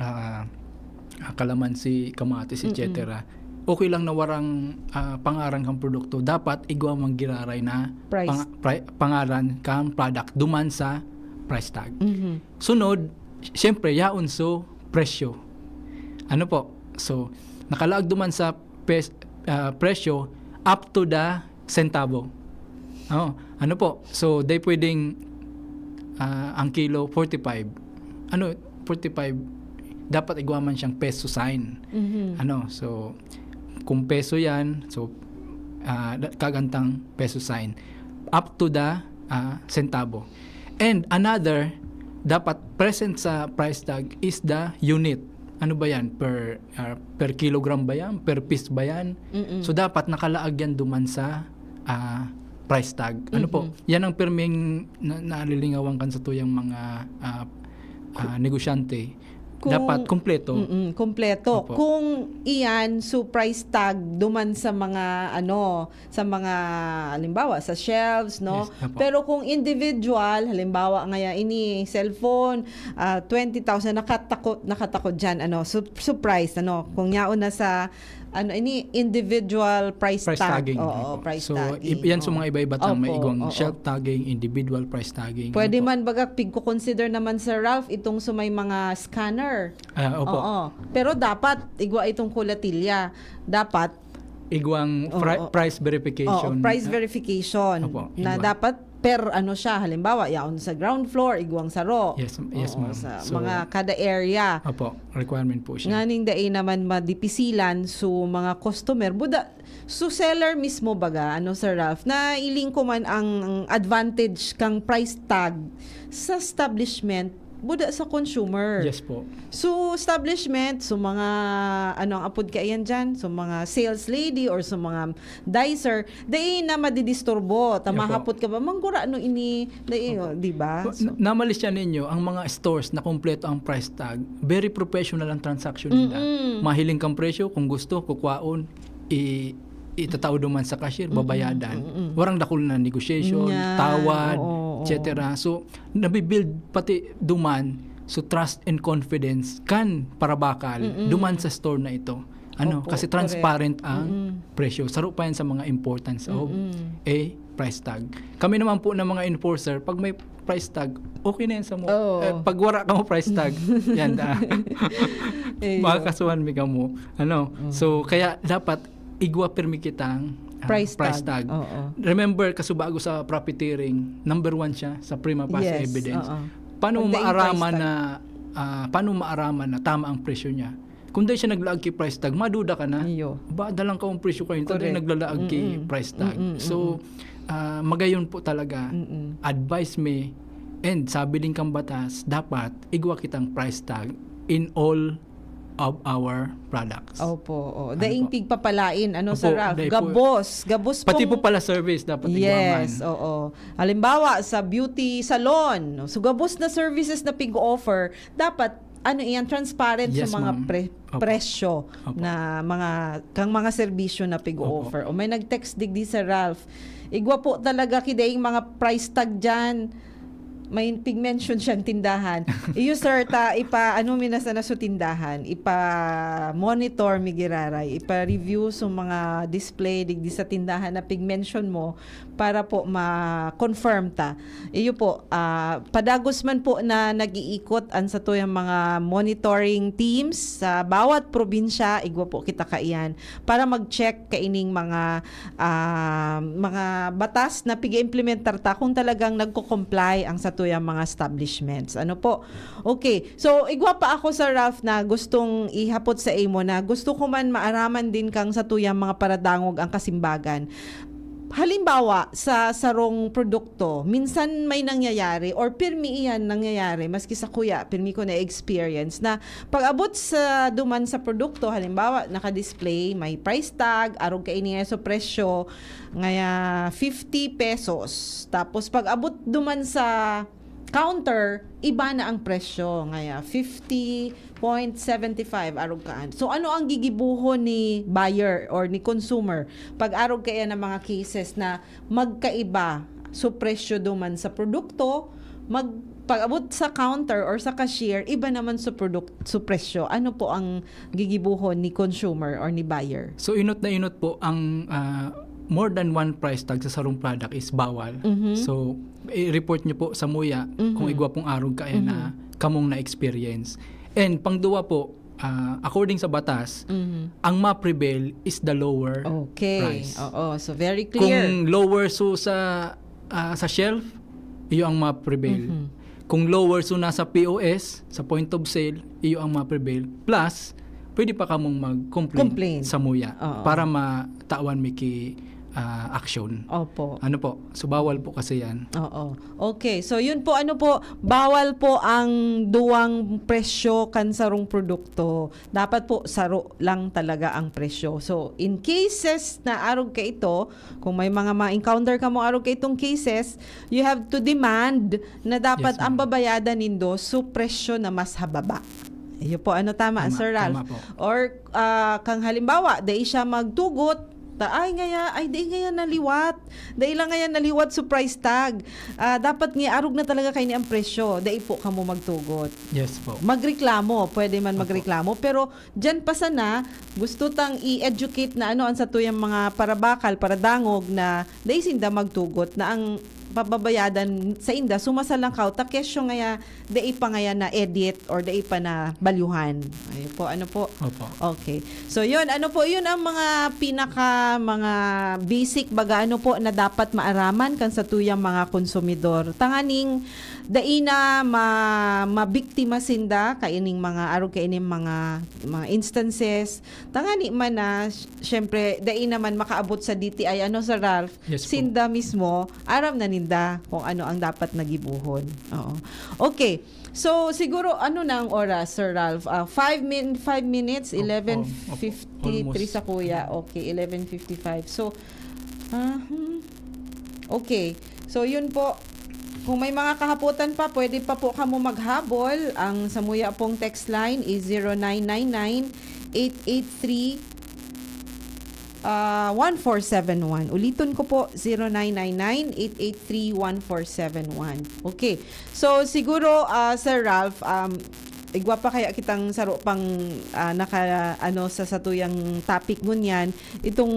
ah, ah, kalamansi, kamatis, Mm-mm. et cetera. Okay lang na warang ah, pangaran kang produkto. Dapat igwa mang giraray na Price. pang- pri- pangaran kang product duman sa price tag. Mhm. Sunod, siyempre, yaon so presyo. Ano po? So, nakalaag duman sa pes- ah, presyo up to the centavo. Oh, ano po? So, di pwedeng ah, ang kilo forty-five. Ano, forty-five, dapat igwa man siyang peso sign. Mhm. Ano, so, kung peso yan, so, ah, da- kagantang peso sign. Up to the ah, centavo. And another, dapat present sa price tag is the unit. Ano ba yan? Per ah, per kilogram ba yan? Per piece ba yan? Mm-mm. So, dapat nakalaag yan duman sa ah, price tag. Ano po? Mhm. Yan ang pirming na, nalilingawan kan sa tuyang mga ah, ah, negosyante. Kung, dapat kompleto. Mm-mm, kompleto. Opo. Kung iyan, so price tag duman sa mga, ano, sa mga, halimbawa, sa shelves, no? Yes, opo. Pero kung individual, halimbawa, ngaya ini, cellphone, ah, twenty thousand, nakatakod, nakatakod dyan, ano, so, so price, ano, kung yaon na sa, ano, ini, individual price Price tag. tagging, Oo, opo. price So, tagging. i-, yan sa Oo. mga iba-iba tang may Opo, igwang oo. shelf tagging, individual price tagging, Pwede ano po? man baga, pigko-consider naman, Sir Ralph, itong sa may mga scanner. Ah, opo. Oo. Pero dapat igwa itong kulatilya. Dapat Igwang Oo, pri-, oo. price verification. Oo, price verification. Opo, Na igwa. dapat per ano siya, halimbawa, yaon sa ground floor, igwang saro. Yes, yes, Oo, ma'am. sa So, mga kada area. Opo, requirement po siya. Nganing dai naman madipisilan, so mga customer, buda, so seller mismo baga, ano, Sir Ralph, na iling ko man ang advantage kang price tag sa establishment, buda sa consumer. Yes po. So, establishment, so mga, ano ang apod kaiyan dyan? So, mga sales lady or so mga dicer, dai na madidisturbo. Ta Opo. mahapot ka ba, "Manggura no ini?" Dai, Opo. oh, di ba? So, Na-, namalis siya ninyo, ang mga stores na kompleto ang price tag, very professional ang transaction nila. Mm-mm. Mahiling kang presyo, kung gusto, kukwaon, i-, itatao duman sa cashier, Mm-mm. babayadan. Mm-mm. Warang dakul na negotiation, Yan. tawad, Oo, oo. et cetera. So, nabibuild pati duman, so trust and confidence kan parabakal Mm-mm. duman sa store na ito. Ano, Opo, kasi transparent correct. ang Mm-mm. presyo. Saro pa yan sa mga importance of Mm-mm. a price tag. Kami naman po ng mga enforcer, pag may price tag, okay na yan sa mo. Oo. Eh, pag wala ka mo price tag, yan da. Iyo. Makakasuhan mi ka mo. Ano? Mm. So, kaya dapat igwa pirmi kitang, ah, Price price tag. tag. Oo. Remember, kasubago sa profiteering, number one siya sa prima facie Yes, evidence. oo. Paano Pag daing maaraman price tag. na, ah, paano maaraman na tama ang presyo niya? Kung dai siya naglaag ki price tag, maduda ka na. Iyo. Ba, dalang ka ang presyo kayo, hindi Correct. naglalaag ki Mm-mm. price tag. Mm-mm, So, mm-mm. ah, magayon po talaga, Mm-mm. advice me, and sabi din kang batas, dapat igwa kitang price tag in all of our products. Opo, oo. Ano Daing po? pigpapalain, ano, Opo, Sir Ralph? dai po. Gabos. Gabos Pati pong po pala service dapat igwaman. Yes, oo. Halimbawa, sa beauty salon, no? So, gabos na services na pig-offer, dapat, ano iyan, transparent Yes, sa mga ma'am. pre-, Opo. presyo Opo. na mga, kang mga serbisyo na pig-offer. Opo. O may nag-text digdi, Sir Ralph, "Igwa po talaga kidaing mga price tag dyan." May pig-mention siyang tindahan. Iyo, sir, ta, ipa, ano, minasa na sa tindahan, ipa-monitor, mi giraray, ipa-review sa mga display digdi sa tindahan na pig-mention mo para po ma-confirm ta. Iyo po, ah, padagos man po na nag-iikot ang satuyang mga monitoring teams sa bawat probinsya, igwa po kita kaiyan, para mag-check kaining mga, ah, mga batas na pig-implementar ta kung talagang nagko-comply ang satuyang mga establishments. Ano po? Okay. So, igwa pa ako, Sir Ralph, na gustong ihapot sa imo na gusto ko man maaraman din kang satuyang mga paradangog ang kasimbagan. Halimbawa, sa sarong produkto, minsan may nangyayari or pirmi iyan nangyayari, maski sa kuya, pirmi ko na-experience na pag-abot sa duman sa produkto, halimbawa, naka-display, may price tag, arog kaini sa presyo, ngaya fifty pesos. Tapos pag-abot duman sa counter, iba na ang presyo. Ngaya fifty point seven five, arog kaan. So, ano ang gigibuhon ni buyer or ni consumer pag arog kaya ng mga cases na magkaiba so presyo duman sa produkto, mag, pag-abot sa counter or sa cashier, iba naman sa produk-, so presyo? Ano po ang gigibuhon ni consumer or ni buyer? So, inot na inot po ang, ah, more than one price tag sa sarong product is bawal. Mhm. So, i-report nyo po sa muya kung Mhm. igwa pong arog kaya na Mhm. kamong na-experience. And pangduwa po, ah, according sa batas, Mhm. ang ma-prevail is the lower Okay. price. Oo. So, very clear. Kung lower so sa, ah, sa shelf, iyo ang ma-prevail. Mhm. Kung lower so nasa P O S, sa point of sale, iyo ang ma-prevail. Plus, pwede pa kamong mag-complain Complain. sa muya Oo. para matawan mi ki, ah, action. Opo. Ano po? So, bawal po kasi yan. Oo. Okay. So, yun po, ano po, bawal po ang duwang presyo kan sarong produkto. Dapat po, saro lang talaga ang presyo. So, in cases na arog ka ito, kung may mga ma-encounter ka mo arog ka itong cases, you have to demand na dapat Yes, ma'am. ang babayadan nindo so presyo na mas hababa. Iyo po, ano, tama, Tama, Sir Ralph? Tama po. Or ah, kang halimbawa, dai siya magtugot, ta, ay ngaya, ay di ngaya naliwat. Dai lang ngaya naliwat sa price tag. Ah, dapat nga arog na talaga kaini ang presyo. Dai po kamo magtugot. Yes po. Magreklamo, pwede man Opo. magreklamo, pero diyan pa sana gusto tang i-educate na ano ang satuyang mga parabakal, paradangog na dai sinda magtugot na ang pababayadan sa inda sumasalangkaw ta kesyo ngaya dai pa ngaya na edit or dai pa na balyuhan. Ayo po, ano po? Opo. Okay. So yun, ano po, yun ang mga pinaka mga basic baga ano po na dapat maaraman kan satuyang mga konsumidor. Tanganing dai na ma, mabiktima sinda kaining mga arog kaining mga mga instances. Tangani man na syempre dai naman makaabot sa D T I ano, Sir Ralph. Yes po. Sinda mismo aram na ninda kung ano ang dapat na gibohon. Oo. Okay. So siguro ano na ang oras, Sir Ralph? Ah, five min five minutes, Opo, eleven fifty-three almost. Sa kuya. Okay, eleven fifty-five. So ah, hmm. Okay. So yun po. Kung may mga kahapotan pa, pwede pa po kamo maghabol. Ang samuya pong text line is zero nine nine nine, eight eight three, ah, one four seven one. Uliton ko po, zero nine nine nine, eight eight three, one four seven one. Okay. So siguro, ah, Sir Ralph, um, igwa pa kaya kitang saro pang ah, naka ano sa satuyang topic ngunyan, itong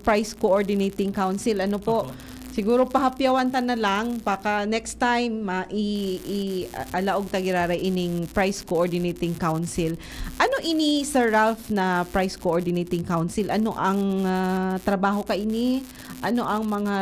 Price Coordinating Council, ano po? Opo. Siguro pahapyawan ta na lang, baka next time ma i, i alaog ta giraray ining Price Coordinating Council. Ano ini, Sir Ralph, na Price Coordinating Council? Ano ang ah, trabaho kaini? Ano ang mga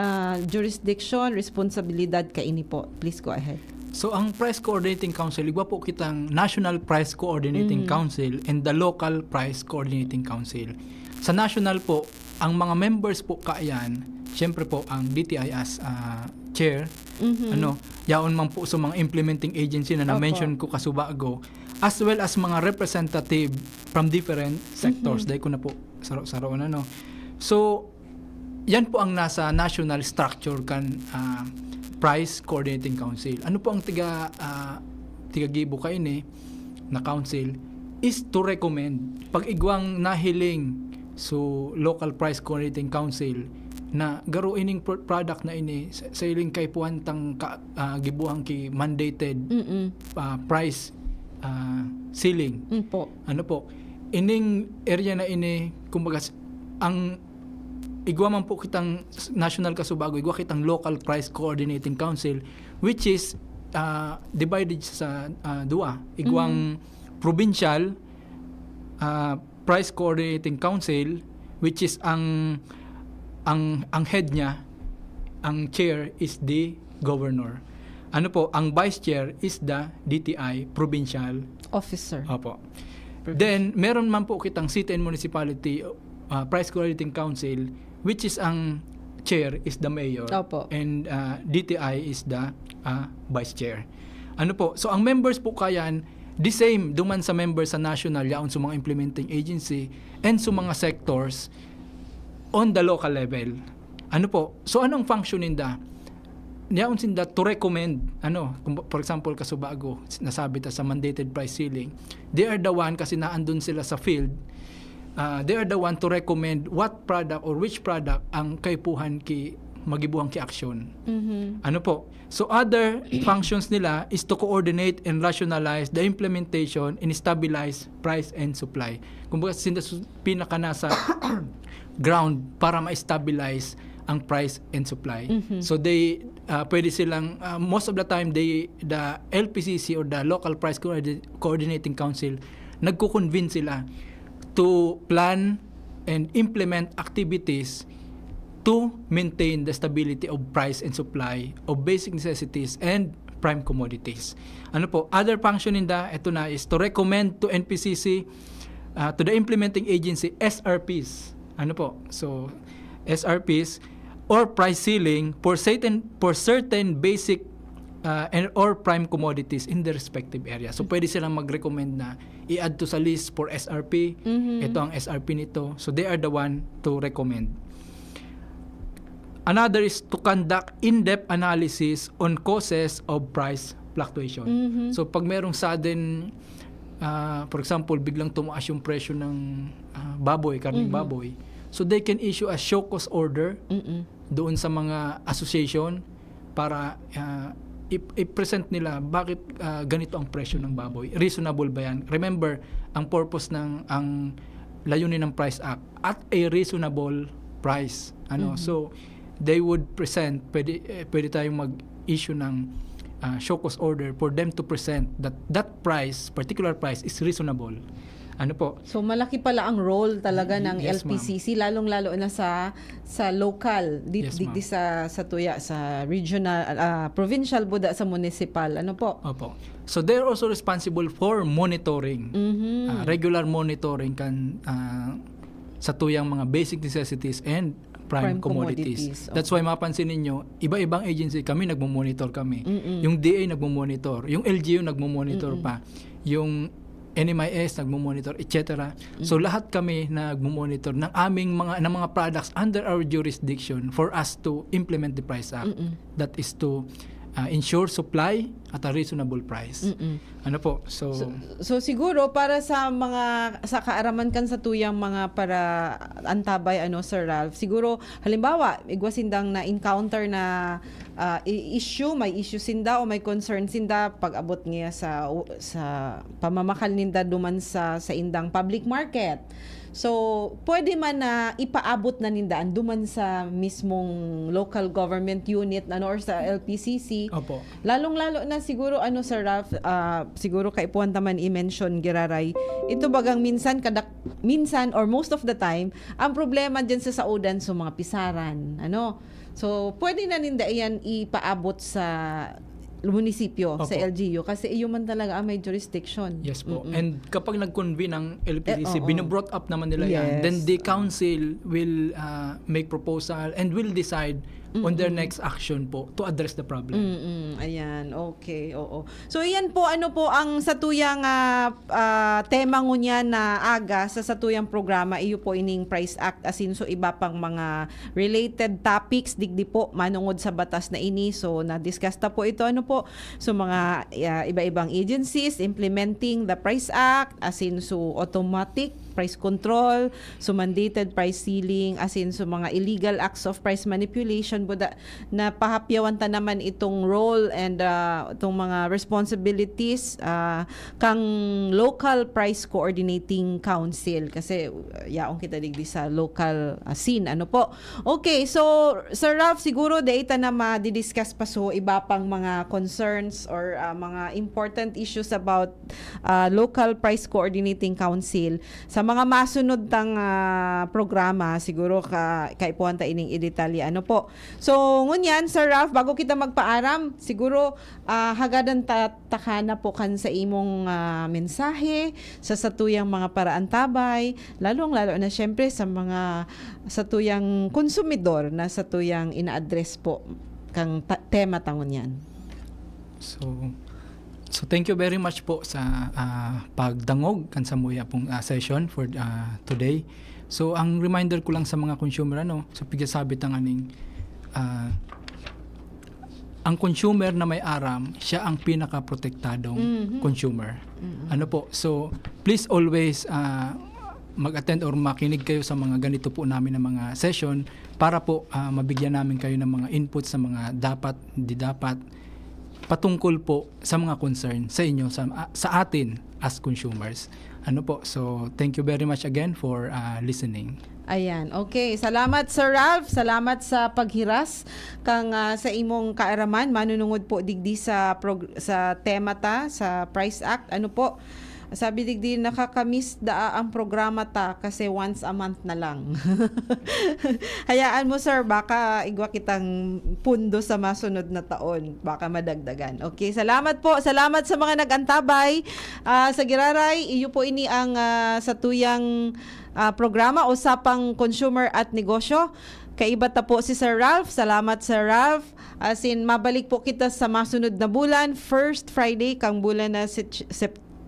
jurisdiction, responsibilidad kaini po? Please go ahead. So ang Price Coordinating Council, igwa po kitang National Price Coordinating Mhm. Council and the Local Price Coordinating Council. Sa national po, ang mga members po kaiyan, siyempre po ang D T I as ah, chair, Mhm. ano, yaon man po sa mga implementing agency na Opo. na-mention ko kasubago, as well as mga representative from different sectors. Mhm. Dahil ko na po saro-saro na, no? So, yan po ang nasa national structure kan ah, Price Coordinating Council. Ano po ang tiga ah, tigagibo kaini na council is to recommend pag igwang nahiling so local price coordinating council na garo ining pro- product na ini sa, sa iling kaipuhan tang ka, ah, gibuhang ki mandated Mm. ah, price ah, ceiling. Mm po. Ano po, ining area na ini, kumbaga, s- ang igwa man po kitang s- national kasubago, igwa kitang local price coordinating council, which is ah, divided sa ah, dua. Igwang provincial ah, price coordinating council, which is ang ang ang head niya, ang chair is the governor. Ano po, ang vice chair is the D T I provincial. Officer. Opo. Then meron man po kitang city and municipality ah, price coordinating council, which is ang chair is the mayor Opo. and ah, D T I is the ah, vice chair. Ano po? So ang members po kayan the same duman sa members sa national, yaon sa mga implementing agency and sa mga sectors on the local level. Ano po? So anong function ninda? Yaon sinda to recommend, ano, kung, for example, kasubago, nasabi ta sa mandated price ceiling, they are the one kasi naandun sila sa field, ah, they are the one to recommend what product or which product ang kaipuhan ki magibuhang ki aksyon. Mhm. Ano po? So other functions nila is to coordinate and rationalize the implementation and stabilize price and supply. Kumbaga, sinda su- pinaka nasa ground para ma-stabilize ang price and supply. Mhm. So they uh, pwede silang uh, most of the time they the L P C C or the local price coordi- coordinating council nagko-convene sila to plan and implement activities to maintain the stability of price and supply of basic necessities and prime commodities. Ano po, other function ninda, ito na is to recommend to N P C C, uh, to the implementing agency, S R Ps. Ano po? So, S R Ps or price ceiling for certain for certain basic uh, and or prime commodities in their respective area. So pwede silang mag-recommend na i-add to sa list for S R P. Mhm. Ito ang S R P nito. So they are the one to recommend. Another is to conduct in-depth analysis on causes of price fluctuation. Mhm. So pag merong sudden ah, for example, biglang tumaas yung presyo ng, ah, baboy, karneng Mhm. baboy, so they can issue a show cause order Mm-mm. doon sa mga association para, ah, i- i-present nila bakit, ah, ganito ang presyo ng baboy. Reasonable ba yan? Remember, ang purpose ng, ang layunin ng Price Act, at a reasonable price. Ano? Mhm. So, they would present, pwede, eh, pwede tayong mag-issue ng, ah, show cause order for them to present that that price, particular price, is reasonable. Ano po? So, malaki pala ang role talaga ng Yes, ma'am. L P C C, lalong-lalo na sa sa local, di, Yes, di, ma'am. di sa, sa tuya, sa regional, ah, provincial, buda sa municipal. Ano po? Opo. So, they're also responsible for monitoring. Mhm. Ah, regular monitoring kan, ah, sa tuyang mga basic necessities and prime, Prime commodities. commodities, That's okay. why mapansin ninyo, iba-ibang agency, kami nagmo-monitor kami. Mm-mm. Yung D A nagmo-monitor, yung L G U nagmo-monitor Mm-mm. pa, yung N M I S nagmo-monitor, et cetera. So, Mm. lahat kami nagmo-monitor ng aming mga, ng mga products under our jurisdiction for us to implement the Price Act. Mm-mm. That is to, ah, ensure supply at a reasonable price. Mm-mm. Ano po? So, So, so siguro para sa mga, sa kaaraman kan sa tuyang mga para antabay, ano, Sir Ralph, siguro halimbawa, igwa sindang na-encounter na, ah, i- issue, may issue sinda o may concern sinda pag-abot niya sa, sa pamamakal ninda duman sa, sa indang public market. So, pwede man na ipaabot na ninda an duman sa mismong local government unit, ano, or sa L P C C. Opo. Lalong-lalo na siguro, ano, Sir Ralph, ah, siguro kaipuhan ta man i-mention, giraray. Ito bagang minsan, kadak-, minsan or most of the time, ang problema dyan sa saudan, so mga pisaran, ano. So, pwede na ninda iyan ipaabot sa munisipyo, sa Opo. L G U, kasi iyo man talaga ang may jurisdiction. Yes po. Mm-mm. And kapag nag-convene ang L P C C, Eh, oo. binobrought up naman nila yan. Yes. Then the council will, ah, make proposal and will decide on their Mm-mm. next action po to address the problem. Mm-mm. Ayan, okay, oo. So, iyan po, ano po ang satuyang, ah, ah, tema ngunyan na aga sa satuyang programa, iyo po ining Price Act, asin so iba pang mga related topics, digdi po, manungod sa batas na ini. So, na-discuss ta po ito, ano po, so mga, ah, iba-ibang agencies implementing the Price Act, asin so automatic price control, so mandated price ceiling, asin so mga illegal acts of price manipulation, buda, na pahapyawan ta naman itong role and, ah, itong mga responsibilities, ah, kang Local Price Coordinating Council, kasi, uh, yaon kita digdi sa local, ah, scene. Ano po? Okay, so, Sir Ralph, siguro dai ta na ma-discuss pa so iba pang mga concerns or, ah, mga important issues about, ah, Local Price Coordinating Council. Sa mga masunod tang, ah, programa, siguro ka, kaipuhan ta ining i-detalye. Ano po? So, ngunyan, Sir Ralph, bago kita magpaaram, siguro, ah, hagadan ta, ta ka na po kan sa imong, ah, mensahe sa satuyang mga paraantabay, lalong-lalo na, syempre, sa mga satuyang konsumidor na satuyang ina-address po kang ta- tema ta ngunyan. So, so thank you very much po sa, ah, pagdangog kan samuya pong, ah, session for, ah, today. So, ang reminder ko lang sa mga consumer, ano, sa pigsasabi tanganing, ah, ang consumer na may aram, siya ang pinakaprotektadong Mhm. consumer. Mhm. Ano po? So, please always, ah, mag-attend or makinig kayo sa mga ganito po namin na mga session para po, ah, mabigyan namin kayo ng mga input sa mga dapat, di dapat, patungkol po sa mga concern sa inyo, sa, sa atin as consumers. Ano po? So, thank you very much again for, ah, listening. Ayan. Okay. Salamat, Sir Ralph. Salamat sa paghiras kang, ah, sa imong kaaraman. Manunungod po digdi sa prog- sa tema ta, sa Price Act. Ano po? Sabi digdi, "Nakakamiss daa ang programa ta kasi once a month na lang." Hayaan mo, sir, baka igwa kitang pundo sa masunod na taon. Baka madagdagan. Okay, salamat po. Salamat sa mga nag-antabay. Ah, sa giraray, iyo po ini ang, ah, satuyang, ah, programa, Usapang Consumer at Negosyo. Kaiba ta po si Sir Ralph. Salamat, Sir Ralph. Asin, mabalik po kita sa masunod na bulan, first Friday kang bulan na Sep-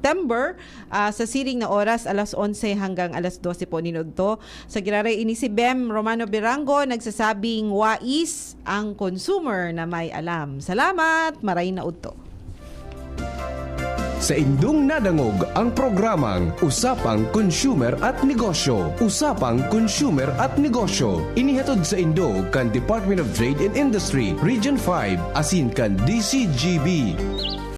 September, ah, sa siring na oras, alas onse hanggang alas dose po nin udto. Sa giraray, ini si Bem Romano Birango, nagsasabing, "Wais ang consumer na may alam." Salamat! Maray na udto. Saindong nadangog ang programang Usapang Consumer at Negosyo. Usapang Consumer at Negosyo. Inihatod saindo kan Department of Trade and Industry, Region five, asin kan D C G B.